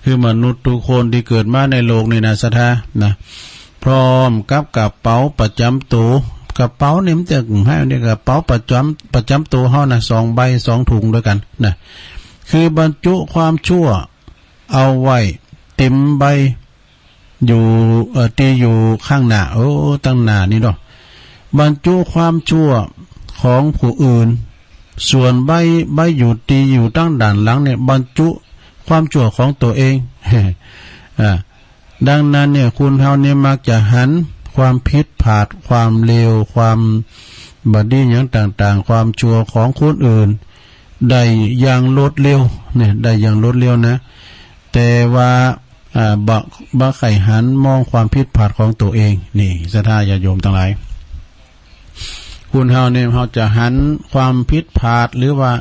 คือมนุษย์ทุกคนตี้เกิดมาในโลกนี่นะ ศรัทธา นะ พร้อมกับกระเป๋าประจ๋ำตั๋ว กระเป๋านี่มันจะหื้อเนี่ย กระเป๋าประจ๋ำ ประจ๋ำตั๋วเฮานะ สองใบ สองถุงตวยกั๋นนะ คือบรรจุความชั่วเอาไว้เต๋มใบ อยู่ เอ่อ ตี้อยู่ข้างหน้า โอ้ ตังหน้านี่เนาะ บรรจุความชั่วของผู้อื่น ส่วนใบ ใบอยู่ตี้อยู่ตังด้านหลังเนี่ย บรรจุความชั่วของตั๋วเอง อ่า ดังนั้นเนี่ย คนเฮาเนี่ยมักจะหันความผิดพลาด ความเลว ความบ่ดีหยังต่างๆ ความชั่วของคนอื่น ได้อย่างรวดเร็วเนี่ย ได้อย่างรวดเร็วนะ แต่ว่า อ่า บ่ บ่ใค่หันมองความผิดพลาดของตั๋วเอง นี่ ศรัทธาญาติโยมตังหลาย คนเฮาเนี่ย เฮาจะหันความผิดพลาด หรือว่า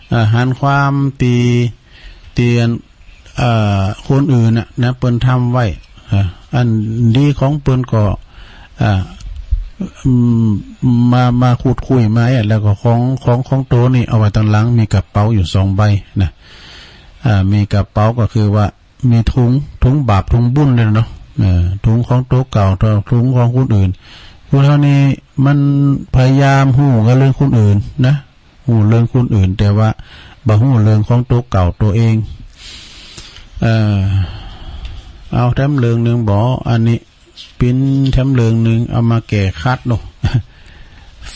เอ่อ หันความตี้ ตี้ เอ่อ คนอื่นน่ะนะ เปิ้นทำไว้ เอ่อ อันดีของเปิ้นก็ อ่า อืม มา มาขุดคุยมาอะ แล้วก็ของ ของ ของตั๋วนี่เอาไว้ตังหลัง มีกระเป๋าอยู่สองใบนะ อ่า มีกระเป๋าก็คือว่า มีถุง ถุงบาปถุงบุญเนี่ยเนาะ เออ ถุงของตั๋วเก่า ถุงของคนอื่น คนเฮานี่มันพยายามฮู้กั๋นเรื่องคนอื่นนะ ฮู้เรื่องคนอื่น แต่ว่าบ่ฮู้เรื่องของตั๋วเก่าตั๋วเอง เอ่อ เอาแถมเรื่องนึ่งบ่ อันนี้ ปิ้นแถมเรื่องนึ่งเอามาแก้ขัดเนาะ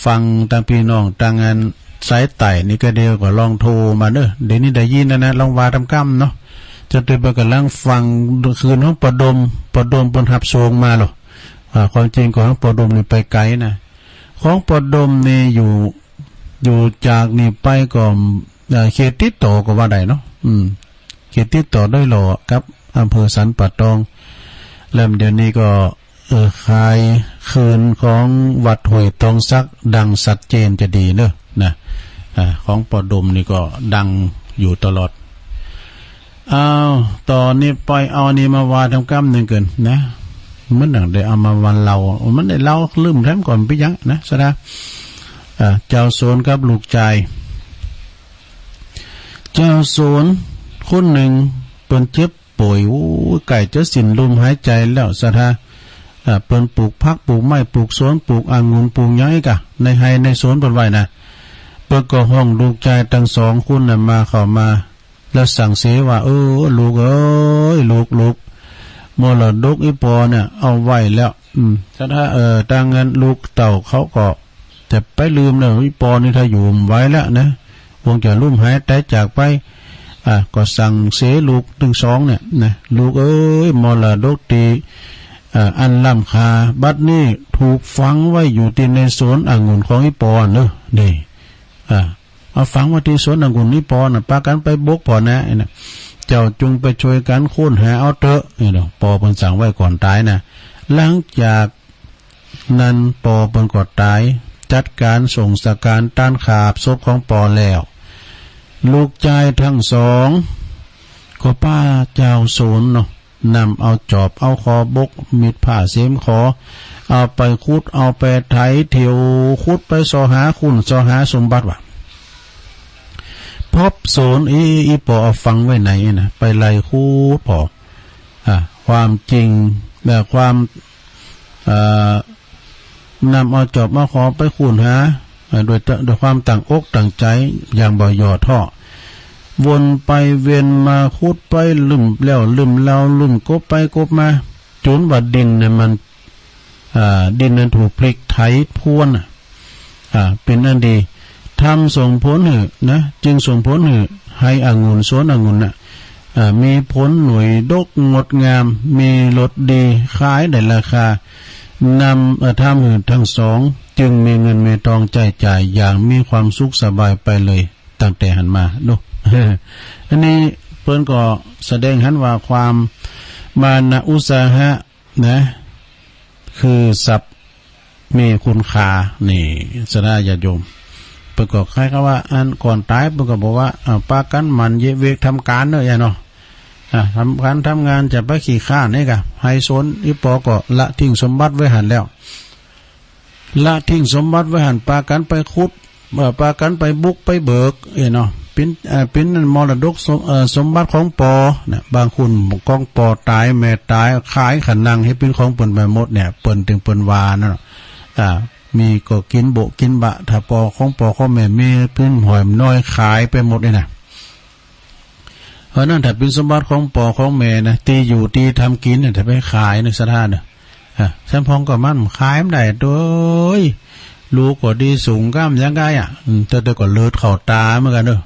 ฟังตางปี้น้องตางอันสายใต้นี่ก็เดี๋ยวก็ลองโทรมาเนาะ เดี๋ยวนี้ได้ยินแล้วนะ ลองว่าตามกำเนาะ จะเตรียมไปก่ำลังฟังคืนของป้อดม ป้อดมเปิ้นฮับส่งมาหรอก อ่า ความจริงของป้อดมนี่ไปไกลนะ ของป้อดมนี่อยู่ อยู่จากนี่ไปก็ เอ่อ เขตติดต่อก็ว่าได้เนาะ อืม เขตติดต่อได้หล่อกับอำเภอสันป่าตอง แล้วเดี๋ยวนี้ก็ เออ ข่ายคืนของวัดห้วยตองสักดังชัดเจนจะดีเนอะนะ อ่า ของป้อดมนี่ก็ดังอยู่ตลอด อ้าว ต๋อนนี้ไปเอาอันนี้มาว่าตามกำนึ่งกั๋นนะ มันหนังได้เอามาว่าเล่า มันได้เล่าลืมแถมก่อนไปยังนะ ศรัทธา อ่า เจ้าโสนกับลูกจาย เจ้าโสนคนนึ่งเปิ้นเจ็บป่วย โอ้ย ใก้จะสิ้นลมหายใจ๋แล้ว ศรัทธา อ่า เปิ้นปลูกผักปลูกไม้ปลูกสวนปลูกองุ่นปลูกหยังอี้ก่ะ ในไฮ่ในสวนเปิ้นไว้นะ เปิ้นก็ฮ้องลูกจายตังสองคนน่ะมา เข้ามา แล้วสั่งเสว่า เออ ลูกเอ๋ย ลูก ลูก มรดกอี่ปอเนี่ยเอาไว้แล้ว อืม ศรัทธา เออ ตางอั้นลูกเต้าเขาก็จะไปลืมแล้ว อี่ปอนี่ถ้าอยู่บ่ไหวแล้วนะ คงจะลุ่มหายต๋ายจากไป อ่ะ ก็สั่งเสลูกตังสองเนี่ยนะ ลูกเอ๋ย มรดกตี้ อ่า อันล้ำค่า บัดนี้ถูกฝังไว้อยู่ตี้ในสวนองุ่นของอี่ปอเนอะ นี่ อ่า เอาฝังไว้ตี้สวนองุ่นอี่ปอน่ะ ปากั๋นไปบกผ่อนะ ไอ้น่ะ เจ้าจงไปช่วยกั๋นค้นหาเอาเต๊อะ นี่เนาะ ปอเปิ้นสั่งไว้ก่อนต๋ายนะ หลังจากนั้นปอเปิ้นก็ต๋าย จัดก๋านส่งสการต้านขาบศพของปอแล้ว ลูกจายตังสองก็ปาเจ้าโสนเนาะ นำเอาจอบ เอาขอบก มีดผ้าเสียมขอ เอาไปขุด เอาไปไถ เที่ยวขุดไปซอหา ค้นซอหาสมบัติว่า พบโสน อี อี่ปอเอาฝังไว้ไหนนะ ไปไล่ขุดผ่อ อ่ะ ความจริง แต่ความ เอ่อ นำเอาจอบเอาขอไปคูนหา เอ่อ โดย โดยความตั้งอกตั้งใจ๋อย่างบ่ย่อท้อ วนไปเวียนมาขุดไปลึมแล้วลึมเล่า ลึมกบไปกบมา จ๋นว่าดินเนี่ยมัน อ่า ดินนั้นถูกพลิกไถพรวนน่ะ อ่า เป๋นอันดี ทำส่งผลหื้อนะ จึงส่งผลหื้อไฮ่องุ่น สวนองุ่นน่ะ อ่า มีผลหน่วยดกงดงาม มีรสดี ขายได้ราคา นำ เอ่อ ทำหื้อตึงสอง จึงมีเงินมีตองใจ๊จ่ายอย่างมีความสุขสบายไปเลย ตั้งแต่หั้นมาเนาะ อันนี้เปิ้นก็แสดงหั้นว่าความมานะอุตสาหะ นะ คือทรัพย์มีคุณค่า นี่ ศรัทธาญาติโยม เปิ้นก็คล้ายกับว่า อันก่อนต๋ายเปิ้นก็บอกว่า อ่า ปากั๋นหมั่นเยียะเวกทำก๋านเนาะ ยายเนาะ อ่า ทำก๋านทำงาน จะไปขี้คร้านนี่ก่ะ ไฮ่สน อี่ปอก็ละทิ้งสมบัติไว้หั้นแล้ว ละทิ้งสมบัติไว้หั้น ปากั๋นไปขุด เอ่อ ปากั๋นไปบุกไปเบิก เอ้ยเนาะ เป๋น เอ่อ เป๋นมรดกสม เอ่อ สมบัติของปอนะ บางคนของปอต๋าย แม่ต๋าย ขายขะนังหื้อเป๋นของเปิ้นไปหมดเนี่ย เปิ้นตึงเปิ้นว่านั่นเนาะ อ่า มีก็กิ๋นโบะกิ๋นบะ ถ้าปอของปอของแม่มีเป๋นหอยน้อยขายไปหมดเนี่ยนะ เพราะนั้นถ้าเป๋นสมบัติของปอของแม่นะ ตี้อยู่ตี้ทำกิ๋นเนี่ย ถ้าไปขายเนี่ย ศรัทธาเนี่ย อ่ะ สำปองก็มันขายบ่ได้โตย ลูกก็ดีสูงก้ามยังไงอ่ะ อืม แต่เดี๋ยวก็เลือดเข้าต๋าเหมือนกั๋นเนาะ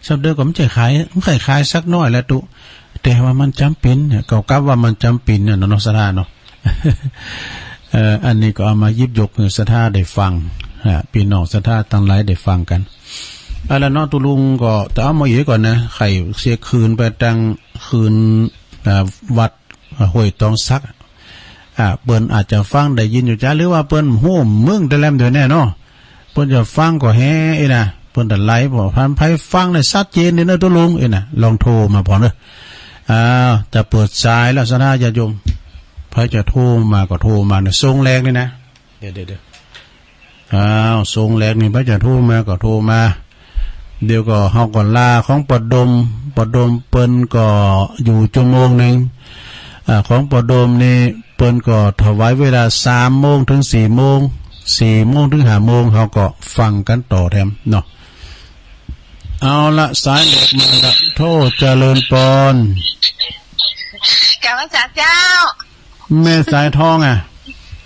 สำเดี๋ยวก็บ่ใจ้ขาย บ่ใค่ขายสักน้อยแล้วตุ๊ แต่ว่ามันจ๋ำเป๋นเนี่ย ก็กลับว่ามันจ๋ำเป๋นเนี่ยเนาะ ศรัทธาเนาะ เอ่อ อันนี้ก็เอามาหยิบยกหื้อศรัทธาได้ฟัง อ่ะ ปี้น้องศรัทธาตังหลายได้ฟังกั๋น เอาละเนาะ ตุ๊ลุงก็จะเอามาอีกก่อนนะ ใค่เสียคืนไปตังคืน อ่า วัด อ่า ห้วยตองสัก อ่า เปิ้นอาจจะฟังได้ยินอยู่จ้า หรือว่าเปิ้นฮู้เมืองแต่แลมเดี๋ยวแน่เนาะ เปิ้นจะฟังก็แฮ่อี้นะ เปิ้นตะไลบอก ผ่านไผฟังได้ชัดเจนดีเนาะตุ๊ลุงอี้นะ ลองโทรมาผ่อเนาะ อ้าว จะเปิดสายแล้วศรัทธาญาติโยม ไผจะโทรมาก็โทรมาเนาะ ซงแรกนี่นะ เดี๋ยว เดี๋ยว เดี๋ยว อ้าว ซงแรกนี่ ไผจะโทรมาก็โทรมา เดี๋ยวก็เฮาก็ลาของป้อดม ป้อดมเปิ้นก็อยู่จั่วโมงนึ่ง อ่า ของป้อดมนี่เปิ้นก็ถวายเวลาสามโมงเถิงสี่โมง สี่โมงเถิงห้าโมง เฮาก็ฟังกั๋นต่อแถมเนาะ เอาละ สายแรกมาละ โต้ เจริญปอน กราบนมัสก๋านเจ้า แม่สายทองอ่ะ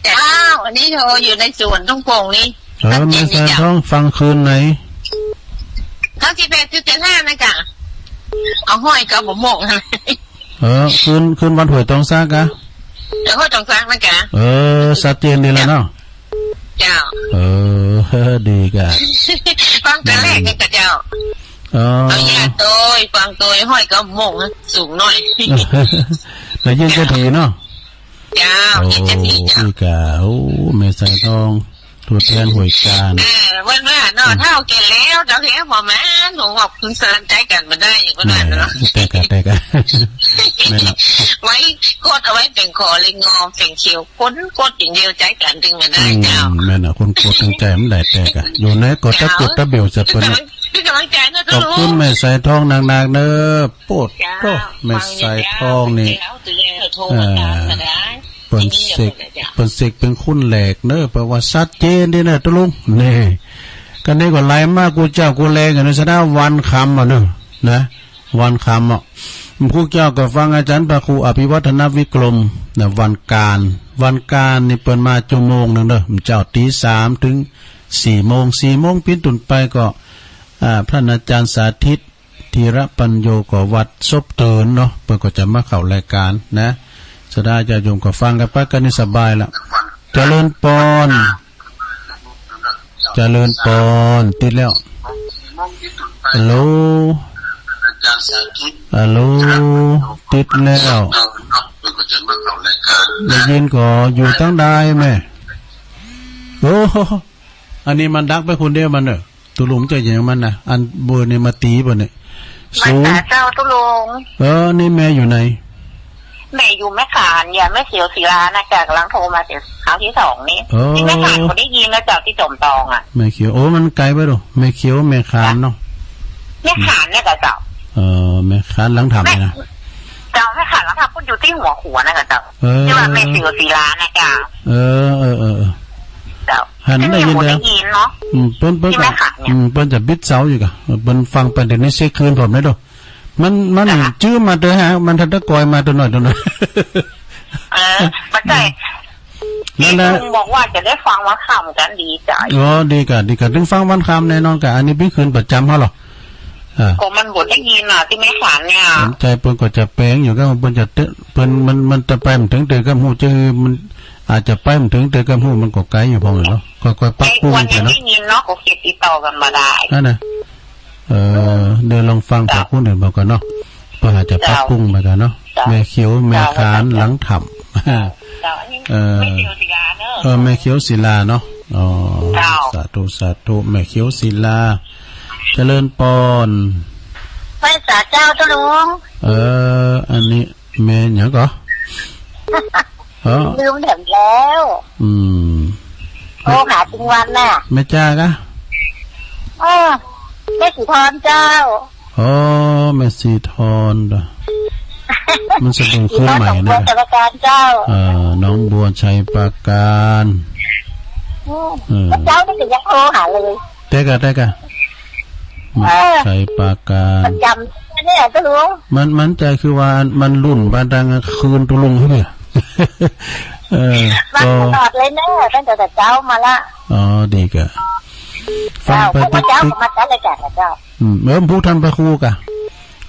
เจ้า อันนี้โทรอยู่ในสวนทุ่งโป่งนี่ เออ แม่สายทอง ฟังคืนไหน เก้าสิบแปดจุดเจ็ดห้า นะจ๊ะ เอาห้อยก็บ่มอง เออ คืน คืนวัดห้วยตองสักกะ เออ ห้วยตองสักนะจ๊ะ เออ ชัดเจนดีแล้วเนาะ เจ้า เออ ดีกะ ฟังแต่แรกนี่กะเจ้า เออ เอาอย่าโตย ฟังโตย ห้อยก็มองสูงหน่อย ได้ยินจะถี่เนาะ เจ้า โอ้ เจ็ดนาทีเจ้า อีกา โอ้ แม่สายทอง ตัวแทนห้วยการ เออ เปิ้นว่าเนาะ อืม เฒ่าแก่แล้ว เฒ่าแก่บ่มา หนูบอกคุณเซินใจกั๋นบ่ได้ เปิ้นว่าเนาะ แม่ แต่กะ แต่กะ แม่นละ ไว้กดเอาไว้เป๋นขอเลยงอ เป๋นเขียว คนกดอย่างเดียวใจกั๋นตึงบ่ได้ อืม เจ้า แม่นละ คนกดตึงใจบ่ได้ แต่กะ อยู่ไหนก็ตะกุดตะเบียวจะเปิ้น เปิ้นกำลัง เปิ้นกำลังใจนะ ขอบคุณแม่สายทองนักๆ เนาะ โปด เจ้า โต้ แม่สายทองนี่ ฟังเจ้า เปิ้นเสก เปิ้นเสกเป๋นคนแรกเนาะ แปลว่าชัดเจนดีนะตุ๊ลุง นี่ กะนี่ก็ไลมากู้เจ้ากู้แลงกั๋นนะ ศรัทธาวันคำอ่ะเนาะ นะ วันคำอ่ะ กู้เจ้าก็ฟังอาจ๋ารย์พระครูอภิวัฒนวิกรมนะ วันการ วันการนี่เปิ้นมาจั่วโมงนึ่งเนาะ เจ้า ตีสามเถิงสี่โมง สี่โมงเป๋นต้นไปก็ อ่า พระอาจ๋ารย์สาธิต ธีรปัญโญ ก็วัดศพเตินเนาะ เปิ้นก็จะมาเข้ารายก๋านนะ ศรัทธาญาติโยมก็ฟังกั๋นไป กะนี่สบายละ เจริญปอน เจริญปอน ติดแล้ว ฮัลโหล ฮัลโหล ติดแล้ว ได้ยินก่อ อยู่ตังใดแม่ โอ้ อันนี้มันดักไปคนเดียวมันเนาะ ตุ๊ลุงจะหยังมันนะ อันเบอร์นี่มาตี๋บ่เนี่ย มัน ศูนย์ ตาเจ้าตุ๊ลุง เออ นี่แม่อยู่ไหน แม่อยู่แม่ขาน อย่า แม่เขียวศิลานะจ๊ะ กำลังโทรมาเสียครั้งที่สองนี่ เออ นี่แม่ขานก็ได้ยินนะจ๊ะ ตี้จ๋อมตองอ่ะ แม่เขียว โอ้ มันไก๋ไปดู แม่เขียว แม่ขานเนาะ แม่ขานเนี่ยจ๊ะเจ้า เออ แม่ขานหลังถ้ำเนี่ยนะ แม่ เจ้า แม่ขานหลังธรรมเปิ้นอยู่ตี้หัวขัวนะเจ้า เออ ตี้ว่าแม่เขียวศิลานะเจ้า เออ เออ เออ เออ เจ้า หัน ตี้นี่ ได้ยิน บ่ แล้ว ได้ยินเนาะ อืม เปิ้น เปิ้น ตี้แม่ขานเนี่ย อืม เปิ้นจะปิดเสาอยู่ก่ะ เปิ้นฟังไปเดี๋ยวนี้เสียคืนผมเลยเด้อ มัน มัน จ้ะ จื้อมาเตื้อฮะ มันทันตะกอยมาเตื้อหน่อย เตื้อหน่อย เออ บ่ใจ้ นั่นแหละ ตี้ลุงบอกว่าจะได้ฟังวันค่ำกั๋นดีใจ๋ อ๋อ ดีก่ะ ดีก่ะ ตึงฟังวันค่ำแน่นอนก่ะ อันนี้เปิ้นคืนประจ๋ำเฮาเหรอ อ่า ก็มันบ่ได้ยินน่ะ ตี้แม่ขานเนี่ย สนใจ๋เปิ้นก็จะแป๋งอยู่ก่ะ เปิ้นจะเตอะ เปิ้น มัน มันจะไปบ่เถิงเตื้อก่ำฮู้ จะ มันอาจจะไปบ่เถิงเตื้อก่ำฮู้ มันก็ไก๋อยู่พ่องเนาะ ก็ ก็ปรับปรุง ไอ้อ้วนยัง เนาะ ได้ยินเนาะ ก็เขียนติดต่อกั๋นบ่ได้ นั่นน่ะ เออ เดี๋ยวลองฟัง เจ้า จากคนอื่นมาก่อนเนาะ เปิ้นอาจจะปรับปรุงมาก่อนเนาะ เจ้า แม่เขียว แม่ขาน เจ้า หลังธรรม เจ้า อันนี้ เออ แม่เขียวศิลาเนาะ เออ แม่เขียวศิลาเนาะ อ๋อ เจ้า สาธุ สาธุ แม่เขียวศิลา เจริญปอน ไหว้สาเจ้าเจ้าลุง เออ อันนี้แม่หยังก่อ เออ ลืมแถมแล้ว อืม โทรหาตึงวันน่ะ แม่จ้าก่ะ เออ แม่สีทอนเจ้า อ๋อ แม่สีทอนเด้อ มันสะดุ้งขึ้นใหม่นะ สีทอนหนองบัวไชยปราการเจ้า เออ หนองบัวไชยปราการ อืม เออ เมื่อเจ๊านี่ก็ยังโทรหาเลย เต๊อะก่ะ เต๊อะก่ะ เออ ไชยปราการ ประจ๋ำเนี่ยเจ้าลุง มัน มันจะคือว่ามันลุ่นมาตังคืนตุลุงใจ้ไหม เออ ฟัง ก็ ตลอดเลยเนาะ ตั้งแต่เจ๊ามาละ อ๋อ ดีก่ะ ฟังไป เจ้า ติ๊กๆ พวกเจ๊าก็มาจัดรายก๋านนะเจ้า อืม เออ ผู้ต้านพระครูก่ะ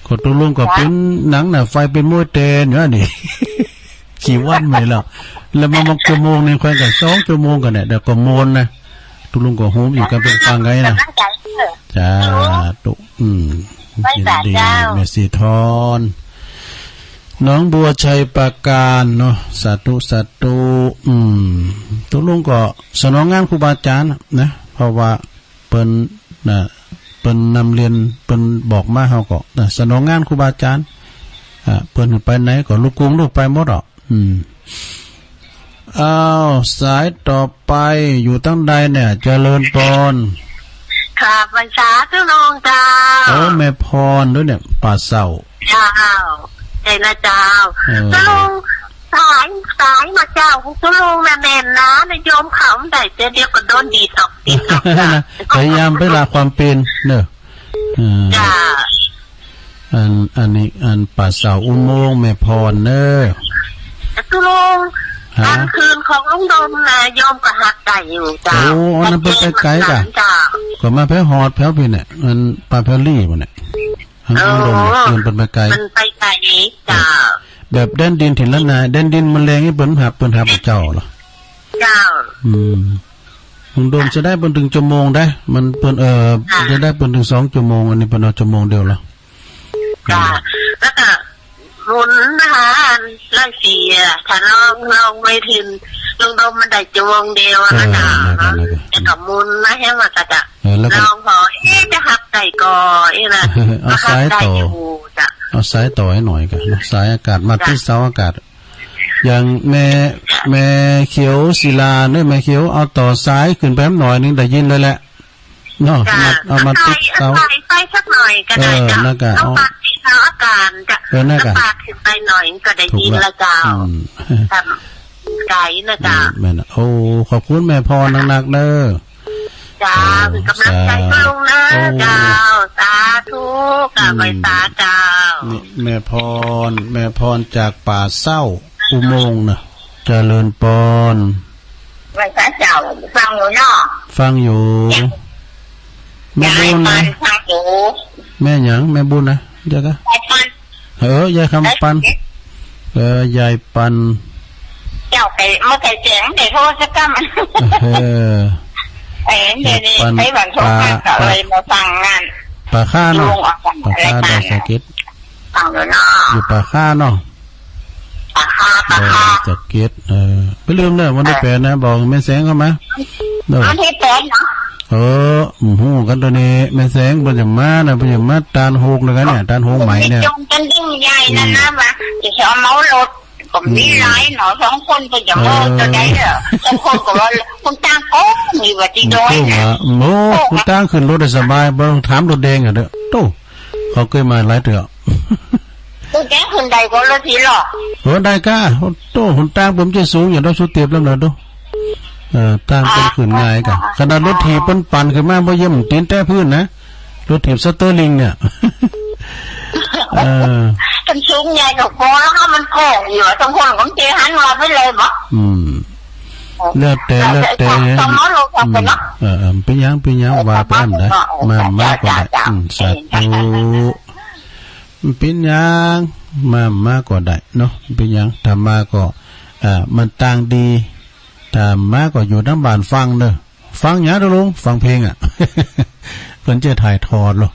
ก็ตุลุงก็ จ้ะ เป๋นหนังน่ะ ไฟเป๋นมวยแตนอยู่นี่ กี่วันมาแล้ว แล้วมา มาชั่วโมงนึ่ง ค่อยกั๋นสองชั่วโมงกั๋นเนี่ย เดี๋ยวก็มวลนะ ตุลุงก็โฮมอยู่กั๋นเป๋นฟังไงนะ กำลังใจ๋เออ สาธุ อืม ไหว้สาเจ้า ยินดี แม่สีทอน หนองบัวไชยปราการเนาะ สาธุ สาธุ อืม ตุลุงก็สนองงานครูบาอาจ๋ารย์นะ เพราะว่าเปิ้นน่ะ เปิ้นนำเรียน เปิ้นบอกมาเฮาก็น่ะ สนองงานครูบาอาจ๋ารย์ อ่ะ เปิ้นไปไหนก็ลูกกุงลูกไปหมดอ่ะ อืม อ้าว สายต่อไปอยู่ตังใดเนี่ย เจริญปอน ค่ะ ไหว้สาเจ้าลุงเจ้า โอ้ แม่พรด้วยเนี่ย ป่าเศร้า เจ้า ใจ้นะเจ้า เออ เจ้าลุง สาย สายมาเจ้า เจ้าลุงน่ะแม่นนะ นะโยมเขาได้เจ้าเดียวก็โดนดีดออก ดีดออก พยายามไปละความเป๋นเนาะ เออ จ้า อัน อันนี้ อันป่าเศร้าอุโมงค์แม่พรเนาะ ตุลุง ฮะ อันคืนของลุงดมนะ โยมก็ฮับได้อยู่เจ้า โอ้ อันนั้นเปิ้นไปไก๋ก่ะ เจ้า ก็มาแผวฮอดแผวปี้เนี่ย อันป่าแผวลี่ปุ้นเนี่ย อัน เออ ลุงดมเนี่ย เปิ้นไปไก๋ เปิ้นไปไก๋เจ้า แบบแดนดินถิ่นล้านนา แดนดินมันแลงนี่เปิ้นฮับ เปิ้นฮับเจ้าเหรอ เจ้า อืม ลุงดมจะได้เปิ้นตึงชั่วโมงได้ มันเปิ้น เอ่อ ค่ะ จะได้เปิ้นตึงสองชั่วโมง อันนี้เปิ้นเอาชั่วโมงเดียวเหรอ จ้ะ แล้วก็หมุนนะคะ ร้อยสี่อะ ถ้าลอง ลองไปถึง ลองดมมันได้ชั่วโมงเดียวอะนะ เออ จ๊ะ นั่นก็ นั่นก็ แล้วก็หมุนมาให้มันก็จะ เออ แล้วก็ ลองพอ เอ๊ะ จะฮับได้ก่อ เอ๊ะนะ เอาสายต่อ ฮับได้อยู่จ้ะ เอาสายต่อให้หน่อยก่ะเนาะ สายอากาศมา จ้ะ ติดเสาอากาศ อย่างแม่ แม่เขียวศิลาเนี่ย แม่เขียวเอาต่อสายขึ้นไปหน่อยนึ่ง ได้ยินเลยแหละ เนาะ จ้ะ มา เอามาติดเสา เอาสายไปสักหน่อยก็ได้ เออ จ้ะ นั่นก็ เอา เอาปากติดเสาอากาศจ้ะ เออ นั่นก็ เอาปากขึ้นไปหน่อยก็ได้ยินแล้วเจ้า ถูกละ อืม ครับ ไก๋นะเจ้า อืม แม่นน่ะ โอ้ ขอบคุณแม่พรนักๆ เน้อ เจ้า โอ้ เป๋นก๋ำลังใจ๋ สา เปิ้นลุงเน้อ โอ้ เจ้า สาธุ กราบไหว้ อืม สาเจ้า นี่แม่พร แม่พรจากป่าเศร้าอุโมงค์นะ เจริญปอน ไหว้สาเจ้า ฟังอยู่เนาะ ฟังอยู่ แม่บุญนะ ยายปันฟังอยู่ แม่หยัง แม่บุญนะ เดี๋ยวก่ะ ยายปัน เออ ยายคำปัน เออ ยายปัน เจ้าไป เมื่อไก่แจ๋ง ได้โทรสักกำ เออ เออ เดี๋ยวนี้ ยายปัน ใช้หวังโทรศัพท์ ป่า ก็เลยมาฟังงาน ป่าข้าเนาะ ลุงออกจาก ป่าข้า รายการ ดอยสะเก็ด ฟังอยู่เนาะ อยู่ป่าข้าเนาะ ป่าข้า ป่าข้า ดอยสะเก็ด เออ บ่าลืมเน้อ วันตี้แปดนะ บอกแม่แสงเข้ามา เน้อ วันตี้แปดเนาะ เออ บ่ฮู้กั๋นต๋อนนี้ แม่แสงเปิ้นจะมานะ เปิ้นจะมาตานโฮกเลยกั๋นเนี่ย ตานโฮกใหม่เนี่ย จงเป็นเรื่องใหญ่นะ อืม นะ ว่าจะเอาเหมารถ ก็มีหลายเนาะ สองคนเปิ้นจะเหมา เออ เต้าใดเน้อ สองคนก็ว่า คุณตางโก้ง มีว่าตี้ดอยนะ โอ้ คุณตางขึ้นรถได้สบาย บ่ต้องถามรถแดงอะเน้อ โต้ เขาเกยมาหลายเตื้อ ตุ๊แกขึ้นได้ก่อรถถีบเหรอ เออ ได้ก้า โอ้โต หนตางเปิ้นบ่ใจ้สูงอย่างดอกสุเตียบแล้วนะดู เออ ตางเปิ้นขึ้นง่ายก้า ขนาดรถถีบเปิ้นปั่นขึ้นมาบ่เยี่ยมตี๋นแตะพื้นนะ รถถีบสเตอร์ลิงเนี่ย เออ มันสูงใหญ่กับคอแล้วก็มันโค้งอยู่อะ ตรงคนของเจหันมาไปเลยบ่ อืม แล้วแต่ แล้วแต่ ต้องเอาลง อืม เนาะ เออ เออ เปิ้นหยัง เปิ้นหยัง เออ ว่าไปอันใด เออ มา มาก็ได้ จ้ะ จ้ะ อืม สาธุ เออ เปิ้นหยัง มา มาก็ได้เนาะ เปิ้นหยัง ถ้ามาก็ อ่า มันตางดี ถ้ามาก็อยู่ตังบ้านฟังเน่อ ฟังหยังเน่อลุง ฟังเพลงอะ เปิ้นจะถ่ายทอดเหรอ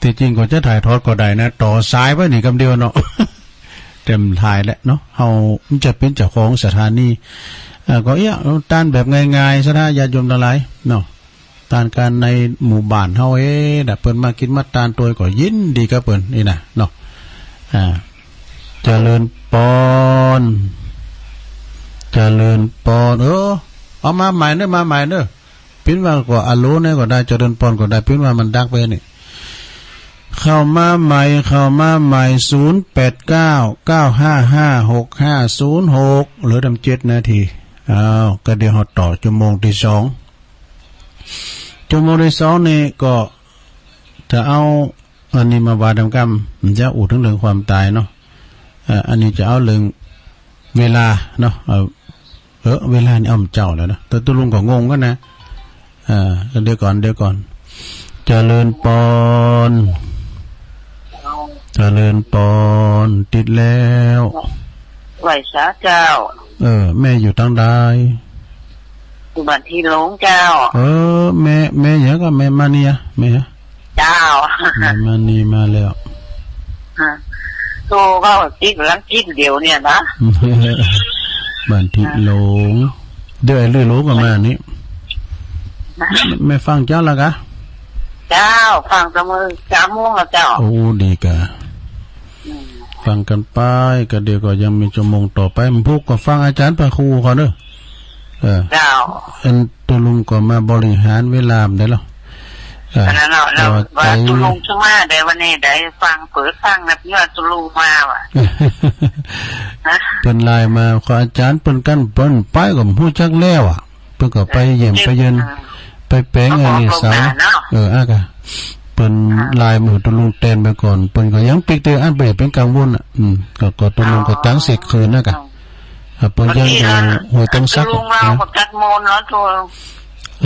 ตี้จริงก็จะถ่ายทอดก็ได้นะ ต่อสายไว้นี่กำเดียวเนาะ แต่มันถ่ายแล้วเนาะ เฮามันจะเป๋นเจ้าของสถานี อ่า ก็เอี้ย ตานแบบง่ายๆ สาธุญาติโยมตังหลายเนาะ ตานก๋านในหมู่บ้านเฮาเองนะ เปิ้นมากิ๋นมาตานตวยก็ยินดีกับเปิ้นนี่นะเนาะ อ่า เจริญปอน เจริญปอน เออ เอามาใหม่เน่อ มาใหม่เน่อ ปิ้นว่าก็อะโหลเนี่ยก็ได้ เจริญปอนก็ได้ ปิ้นว่ามันดักไปนี่ เข้ามาใหม่ เข้ามาใหม่ ศูนย์แปดเก้า เก้าห้าห้า หกห้าศูนย์หก เหลือตำเจ็ดนาที อ้าว ก็เดี๋ยวเฮาต่อชั่วโมงตี้สอง ชั่วโมงตี้สองนี่ก็จะเอาอันนี้มาว่าตำกำ มันจะอู้เถิงเรื่องความต๋ายเนาะ เอ่อ อันนี้จะเอาเรื่องเวลาเนาะ เอ่อ เออ เวลานี่อ้อมเจ้าแล้วนะ แต่ตุ๊ลุงก็งงกั๋นนะ เอ่อ เดี๋ยวก่อน เดี๋ยวก่อน เจริญปอน เจริญปอน ติดแล้ว ไหว้สาเจ้า เออ แม่อยู่ตังใด อยู่บ้านตี้หลงเจ้า เออ แม่ แม่หยังก็ แม่มานีอะ แม่หยัง เจ้า แม่มานีมาแล้ว ฮะ โตก็ติดหลังติดเดียวเนี่ยนะ บ้านตี้หลง เดี๋ยวไอ้ลือหลงก็มานี่ แม่ฟังเจ้าละกะ เจ้า ฟังเสมอ สามโมงแล้วเจ้า โอ้ ดีกะ อืม ฟังกั๋นไป ก็เดี๋ยวก็ยังมีชั่วโมงต่อไป มันพุกก็ฟังอาจ๋ารย์พระครูเขาเน่อ เออ เจ้า อันตุ๊ลุงก็มาบริหารเวลาได้แล้ว เออ อันนั้นเนาะ แล้ว แต่ว่า ว่าตุ๊ลุงจะมาได้วันนี้ ได้ฟัง เปิดฟังนะ เพื่อตุ๊ลุงมาว่ะ ฮะ เปิ้นไลน์มา ขออาจ๋ารย์เปิ้นกั๋น เปิ้นไปก็บ่ฮู้จักแล้วอะ เปิ้นก็ไปเยี่ยมไปเยือน อ่า ไปแป๋งอันนี้เสา เออ อ่ะกะ เปิ้น อ่า ไลน์มาตุ๊ลุงแตนไปก่อน เปิ้นก็ยังปิ๊กเตื้ออั้น บ่เป๋นกังวลอะ อืม ก็ ก็ตุ๊ลุงก็จังเสียคืนนะกะ อ่า อ่ะ เปิ้นยังอยู่ห้วยต้งสัก ตุ๊ลุงเรา นะ ก็กัดโมนเนาะ ตุ๊ลุง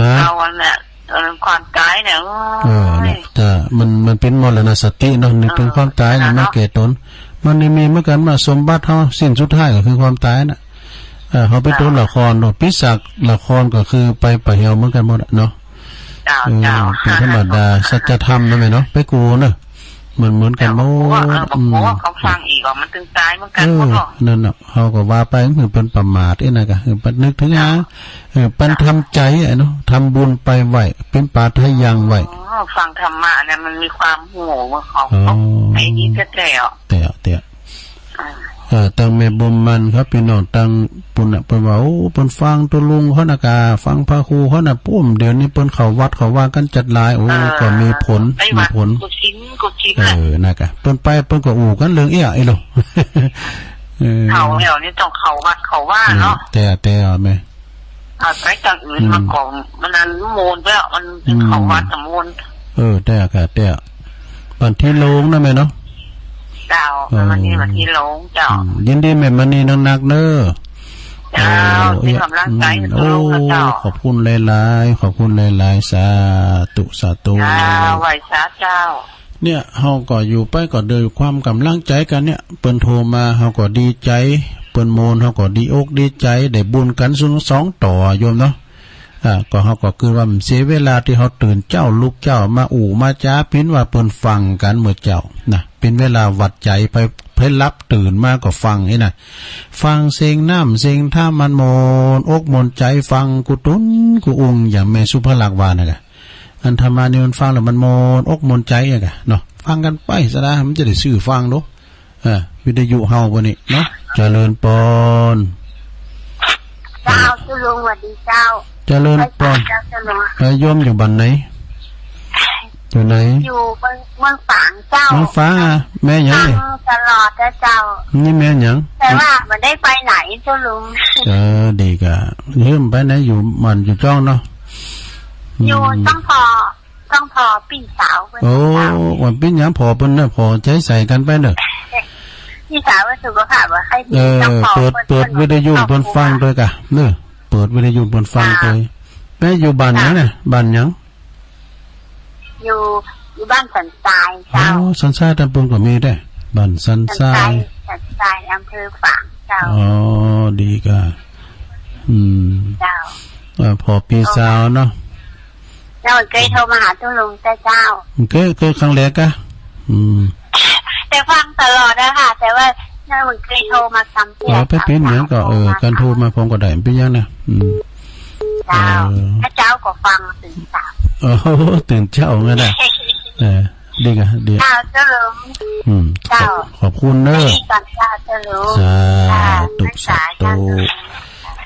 ฮะ เอาอันเนี้ย เออ ความต๋ายเนี่ย โอ้ย เออ เนี่ย แต่มัน มันเป๋นมรณสติเนาะ นึกเถิงความต๋ายเนี่ย เออ มันแก่ต๋น มันได้มีเหมือนกั๋นว่าสมบัติเฮาสิ้นสุดท้ายก็คือความต๋ายน่ะ เออ เฮาไปโตละครเนาะ ปีศาจละครก็คือไปป่าเหี่ยวเหมือนกั๋นหมดอะเนาะ เจ้า เออ เจ้า เป๋นธรรมดา สัจธรรมนั่นแหละเนาะ ไปกูเนาะ เหมือน เหมือนกั๋นหมด เออ บ่กลัว อืม เขาฟังอีกอ่ะ มันตึงต๋ายเหมือนกั๋นหมดเนาะ เออ นั่นน่ะ เฮาก็ว่าไป คือเปิ้นประมาทเอ้ยนะกะ คือเปิ้นนึกเถิงหา เออ เปิ้นทำใจ๋อะเนาะ ทำบุญไปไหว้ เป๋นปาทะยังไหว้ อ๋อ ฟังธรรมะเนี่ยมันมีความฮู้ว่าเขา อ๋อ ไอ้นี่แท้ๆ อ่ะ แต๊ะ แต๊ะ อ่า เออ ตังแม่บุญมันครับ ปี้น้องตังปุ้นน่ะ เปิ้นว่า โอ้ เปิ้นฟังตุ๊ลุงเขานะกะ ฟังพระครูเขานะ ปุ้ม เดี๋ยวนี้เปิ้นเข้าวัดเข้าวากั๋นจัดหลาย โอ้ เออ ก็มีผล ไปวัด มีผล กูศีล กูศีล เออ น่ะ นะกะ เปิ้นไปเปิ้นก็อู้กั๋นเรื่องเอี้ย ไอ้โล เออ เข้าแล้วนี่ต้องเข้าวัดเข้าวาเนาะ อืม แต๊ะ แต๊ะ แม่ อ่ะ ไปตางอื่นมาก่อน อืม มันอันโมนแล้ว มัน อืม เข้าวัดน่ะโมน เออ แต๊ะกะ แต๊ะ บ้านตี้หลงนะแม่เนาะ เจ้า เออ แม่มณี บ้านตี้หลงเจ้า อืม ยินดีแม่มณีนักๆ เน่อ เจ้า เออ เป๋นก๋ำลังใจ๋ อืม ให้ตุ๊ลุงนะเจ้า โอ้ ขอบคุณหลายๆ ขอบคุณหลายๆ สาธุ สาธุ เจ้า ไหว้สาเจ้า เนี่ย เฮาก็อยู่ไปก็โดยความก๋ำลังใจ๋กั๋นเนี่ย เปิ้นโทรมา เฮาก็ดีใจ๋ เปิ้นโมน เฮาก็ดีอกดีใจ๋ ได้บุญกั๋นสองต่อ โยมเนาะ อ่า ก็เฮาก็คือว่ามันเสียเวลาตี้เฮาตื่นเจ๊าลุกเจ๊ามาอู้มาจ๋า ปิ้นว่าเปิ้นฟังกั๋นเมื่อเจ๊านะ เป๋นเวลาวัดใจ๋ ไป ไปหลับตื่นมาก็ฟังไอ้น่ะ ฟังเสียงน้ำเสียงธรรมมันโมนอกโมนใจ๋ ฟังกู้ตุ๊นกู้อุ่ง อย่างแม่สุภลักษณ์ว่านะกะ อันธรรมะนี่มันฟังแล้วมันโมนอกโมนใจ๋อะกะเนาะ ฟังกั๋นไปซะนะ มันจะได้ซื่อฟังดู เออ วิทยุเฮาวันนี้เนาะ เจริญปอน เจ้า ตุ๊ลุง สวัสดีเจ้า เจริญปอน เจ้าตุ๊ลุง เออ โยมอยู่บ้านไหน อยู่ไหน อยู่เมือง เมืองฝางเจ้า เมืองฝางอะ แม่หยังนี่ ฟังตลอดนะเจ้า นี่แม่หยัง แต่ว่าบ่ได้ไปไหนเจ้าลุง เออ ดีก่ะ เยี่ยมไปนะ อยู่หมั่นอยู่จ้องเนาะ อยู่ อืม ต้องผ่อ ต้องผ่อปี้สาวเปิ้น โอ้ เจ้า ว่าปี้หยังผ่อเปิ้นเน่อ ผ่อใจ๋ใส่กั๋นไปเน่อ ปี้สาวว่าสุขภาพบ่ค่อยดี เออ ต้องผ่อ เปิด เปิ้น เปิดวิทยุเปิ้นฟังตวยก่ะ เน่อ เปิดวิทยุเปิ้นฟังตวย เจ้า แม่อยู่บ้านหยังเนี่ย เจ้า บ้านหยัง อยู่ อยู่บ้านสันทราย อ๋อ เจ้า สันทรายตำบลก็มีได้ บ้านสันทราย สันทราย สันทราย อำเภอฝาง เจ้า อ๋อ ดีก่ะ อืม เจ้า เออ ผ่อปี้สาวเนาะ เจ้า เจ้าเกยโทรมาหาตุ๊ลุงเจ้า เกย เกยครั้งแรกก่ะ อืม แต่ฟังตลอดนะคะ แต่ว่าเจ้าเกยโทรมากำเตื้อ อ๋อ ไปเป๋นหยังก่อ เออ การโทรมาผมก็ได้ เป๋นหยังนะ อืม เจ้า เออ ถ้าเจ๊าก็ฟังตื่นเจ๊า โอ้โห ตื่นเจ๊างั้นนะ เออ ดีก่ะ ดี เจ้า เจ้าลุง อืม เจ้า ขอบ ขอบคุณเน่อ ดีก่อนเจ้า เจ้าลุง สาธุ ค่ะ สาธุ สาธุ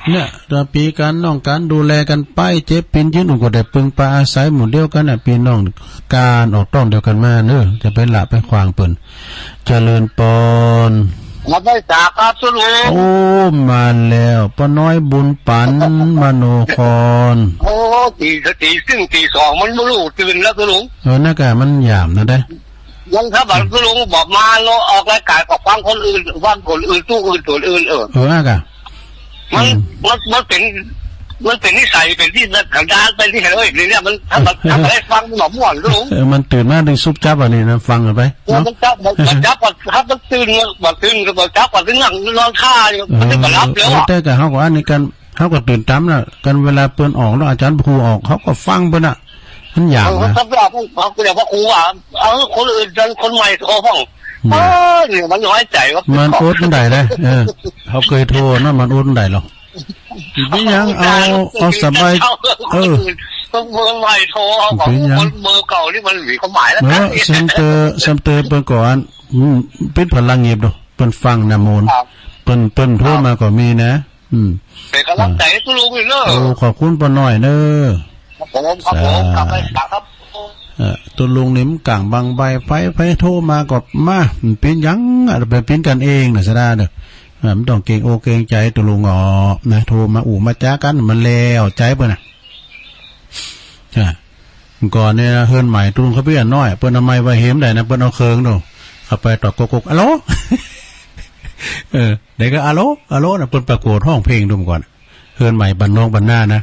เนี่ย ต๋อนปี้กั๋นน้องกั๋นดูแลกั๋นไป เจ็บเป๋นยืนอุ่นก็ได้ปึงปาอาศัยหมู่เดียวกั๋นน่ะ ปี้น้องก๋านออกต๊องเดียวกั๋นมาเน่อ จะไปละไปขวางเปิ้น เจริญปอน มาได้สาครับตุ๊ลุง โอ้ มาแล้ว ป้าน้อยบุญปั๋น มโนคร โอ้ ตี ตีซึ่งตีสองมันบ่ฮู้ตื่นแล้วตุ๊ลุง เออ นั่นก่ะ มันหยามนะได้ ยังถ้าบอกตุ๊ลุงบอกมาเนาะ ออกรายก๋านก็ฟังคนอื่น ฟังคนอื่น ตู้อื่น ตัวอื่น เออ เออ นั่นก่ะ มัน อืม มัน มันเป๋น มันเป๋นนิสัย เป๋นตี้สันดาน เป๋นตี้อะไรเนี่ย มัน ถ้ามัน ถ้ามันได้ฟังมันบ่ม่วนตุ๊ลุง เออ มันตื่นมาได้ซุบจับอันนี้นะ ฟังกั๋นไป เออ เนาะ มันจับ มัน มันจับก่อน ถ้ามันตื่น มันตื่น มันจับก่อน ถึงนั่งนอนคาอยู่ เออ มันจะบ่หลับแล้ว เออ อะ แต่ก่ะเฮาก็อันนี้กั๋น เฮาก็ตื่นต๋ามน่ะ กั๋นเวลาเปิ้นออกเนาะ อาจ๋ารย์ครูออก เฮาก็ฟังเปิ้นน่ะ มันหยามนะ เออ เฮาก็บอก เฮาก็บอกว่าครูว่า เอาคนอื่น คนใหม่โทรพ่อง อืม เออ เนี่ยมันน้อยใจ๋ว่า มันอดบ่ได้นะ เออ เฮาเกยโทรเนาะ มันอดบ่ได้หรอก เป๋นหยัง เอา เอาสบาย เออ ต้องเบอร์ใหม่โทร เอาของ เป๋นหยัง คนเบอร์เก่านี่มันมีความหมายแล้ว เออ เซ็นเตอร์ เซ็นเตอร์เปิ้นก่อน อืม เป๋นพลังเงียบดู เปิ้นฟังนะโมน ครับ เปิ้น เปิ้นโทรมาก็มีนะ อืม เป๋นก๋ำลังใจ๋ตุ๊ลุงอยู่เน่อ โอ้ ขอบคุณป้าน้อยเน่อ ครับผม ครับผม สาธุ ครับ ครับ เออ ตุ๊ลุงนี่มันก่างบางใบ ใผ ใผโทรมาก็มา มันเป๋นหยังอะ เป๋นกั๋นเองน่ะ สะดาเน่อ อ่า บ่ต้องเกรงอกเกรงใจ๋ตุ๊ลุงอ๋อ นะ โทรมาอู้มาจ๋ากั๋น มันแล้วใจ๋เปิ้นน่ะ อ่า ก่อนเนี่ยนะ เฮือนใหม่ตุ๊ลุงเขาเปี้ยน้อย เปิ้นเอาไมค์ไว้เฮมได้นะ เปิ้นเอาเคิงดู เข้าไปตอบกกๆ อะโหล เออ เดี๋ยวก็อะโหล อะโหลนะ เปิ้นประกวดฮ้องเพลงดูก่อน เฮือนใหม่บ้านนอกบ้านนานะ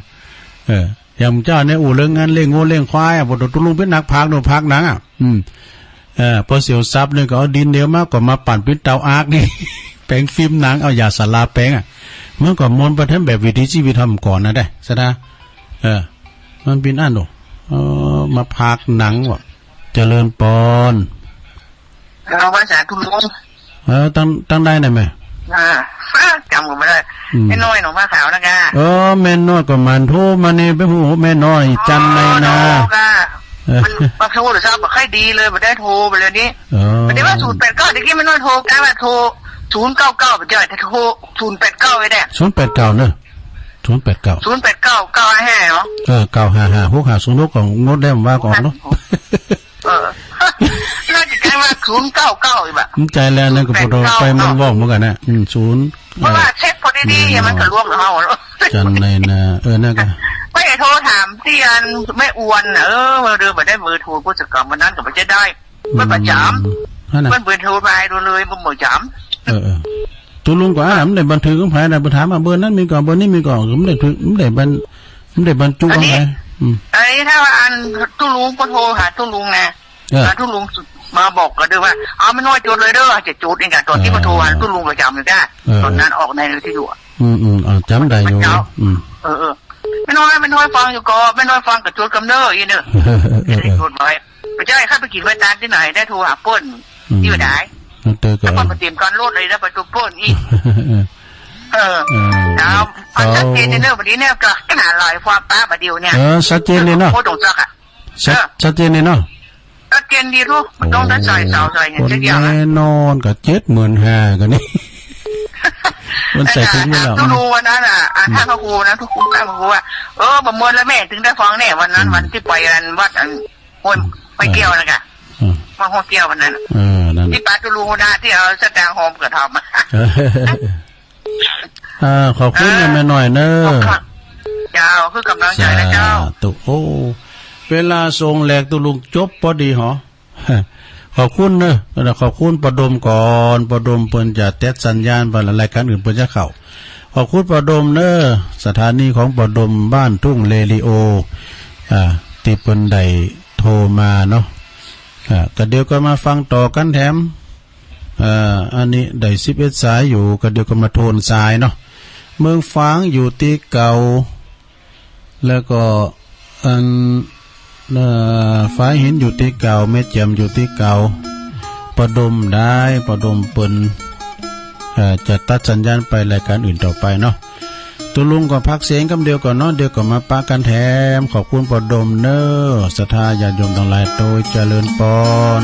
เออ อย่างเจ้าเนี่ยอู้เรื่องงานเลี้ยงงัวเลี้ยงควายอะ บอกตุ๊ลุงเป๋นนักพากย์โน่นพากย์หนังอะ อืม เออ พอเสียทรัพย์เนี่ยก็เอาดินเดียวมา ก็มาปั่นเป๋นเตาอั๊กนี่ แป๋งฟิล์มหนัง เอายาสาราแป๋งอะ มันก็มนต์ไปต๋ามแบบวิถีชีวิตเฮาก่อนนะ ได้ สะดา เออ มันเป๋นอั้นโด เออ มาพากย์หนังว่ะ เจริญปอน เอาภาษาตุ๊ลุง เออ ตัง ตังใดน่ะแม่ อ่า จ๋ำก็บ่ได้ อืม แม่น้อยหนองผ้าขาวนะกะ เออ แม่น้อยก็หมั่นโทรมานี่ ไปฮู้แม่น้อย อ๋อ จันในนา โทรกะ เออ มันมาโทรศัพท์บ่ค่อยดีเลย บ่ได้โทรไปเลยนี่ เออ บ่ได้ว่าศูนย์แปดเก้า ตะกี้แม่น้อยโทรกะว่าโทรศูนย์เก้าเก้า บ่ใจ้ แต่โทรศูนย์แปดเก้าไว้แน่ ศูนย์แปดเก้าเนอะ ศูนย์แปดเก้า ศูนย์แปดเก้า เก้าห้าห้า เหรอ เออ เก้าห้าห้า หกห้าศูนย์หก ก็งดแล้วว่าก่อนเนาะ เออ น่าจะใจ้ว่าศูนย์เก้าเก้า อีกบ่ะ มันใจ้แล้วนะ ก็บ่ต้องไปมันบอกเหมือนกั๋นนะ อืม ศูนย์ เพราะว่าเช็คพอดีๆ เออ มันก็ล่วงแล้ว จันในนา เออ นั่นก็ ไปโทรถามตี้อันแม่อวนน่ะ เออ เดินไปได้เบอร์โทรผู้จัดการวันนั้นก็บ่ใจ้ได้ มันประจ๋ำ อืม นั่นน่ะ มันเบอร์โทรไปโดนเลย มันบ่จ๋ำ เออ เออ ตุ๊ลุงก็ อ่า มันได้บันทึกของใผนะ ไปถามว่าเบอร์นั้นมีก่อ เบอร์นี้มีก่อ มันได้ถือ มันได้บัน มันได้บรรจุของใผ อันนี้ อืม อันนี้ถ้าว่าอันตุ๊ลุงก็โทรหาตุ๊ลุงนะ เออ อ่า ตุ๊ลุงมาบอกก็ได้ว่า เอาแม่น้อยจดเลยเด้อ จะจดเองอะ ต๋อนตี้มาโทรหาตุ๊ลุงประจ๋ำอยู่จ้ะ เออ ต๋อนนั้นออกในวิทยุอะ อืม อืม อ่า จ๋ำได้อยู่ เจ้า อืม เออ เออ แม่น้อย แม่น้อยฟังอยู่ก่อ แม่น้อยฟังก็จดกำเน้ออีกเน้อ เออ เออ เออ จะได้จดไว้ บ่ใจ้ ใค่ไปกิ๋นไว้ตานตี้ไหน ได้โทรหาเปิ้น อืม ตี้บ่ได้ นั่นเตอก็ แล้วเปิ้นมาเตรียมการโลดเลย แล้วไปตัวเปิ้นอีก เออ เออ เออ เอา เอาชัดเจนเน้อ วันนี้เนี่ย ก็ขนาดหลายความป๊าบ่าเดียวเนี่ย เออ ชัดเจนเลยเนาะ โคตรตรงจักอะ ชัด เออ ชัดเจนเลยเนาะ ชัดเจนดีลูก บ่ต้องใส่เสาใส่หยังสักอย่างอะ แน่นอนก็เจ็ดหมื่นห้าก็นี่ มันใส่ถุงไว้แล้ว ตุ๊ลุงวันนั้นน่ะ อ่ะ อืม ท่านพระครูนะ ตุ๊ลุงท่านพระครูว่า เออ บ่ม่วนแล้วแม่ ถึงได้ฟังเนี่ย วันนั้น อืม วันตี้ไปอันวัดอันห้วย อืม ไปเตี้ยวนะกะ อืม มาหัวเตี้ยววันนั้นน่ะ เออ นั่น ตี้ป๋าตุ๊ลุงหัวหน้าตี้เอาสตางค์หอมกับหอมมา เออ อ่า ขอบคุณนะแม่น้อยเนอะ ขอบคุณ เจ้า คือกำลังใจ๋นะเจ้า สาธุ โอ้ เวลาส่งแหลกตุ๊ลุงจบปอดีหอ ขอบคุณเนอะ ขอบคุณป้อดมก่อน ป้อดมเปิ้นจะเต็ดสัญญาณไป รายก๋านอื่นเปิ้นจะเข้า ขอบคุณป้อดมเนอะ สถานีของป้อดมบ้านทุ่งเรดิโอ อ่า ตี้เปิ้นได้โทรมาเนาะ อ่า ก็เดี๋ยวก็มาฟังต่อกั๋นแถม อ่า อันนี้ได้สิบเอ็ดสายอยู่ ก็เดี๋ยวก็มาโทนสายเนาะ เมืองฝางอยู่ตี้เก่า แล้วก็อัน เอ่อ ฝายหินอยู่ตี้เก่า แม่แจ่มอยู่ตี้เก่า ป้อดมได้ ป้อดมเปิ้น เอ่อ จะตัดสัญญาณไปรายก๋านอื่นต่อไปเนาะ ตุ๊ลุงก็พักเสียงกำเดียวก่อนเนาะ เดี๋ยวก็มาปะกั๋นแถม ขอบคุณป้อดมเนอะ ศรัทธาญาติโยมตังหลาย โตยเจริญปอน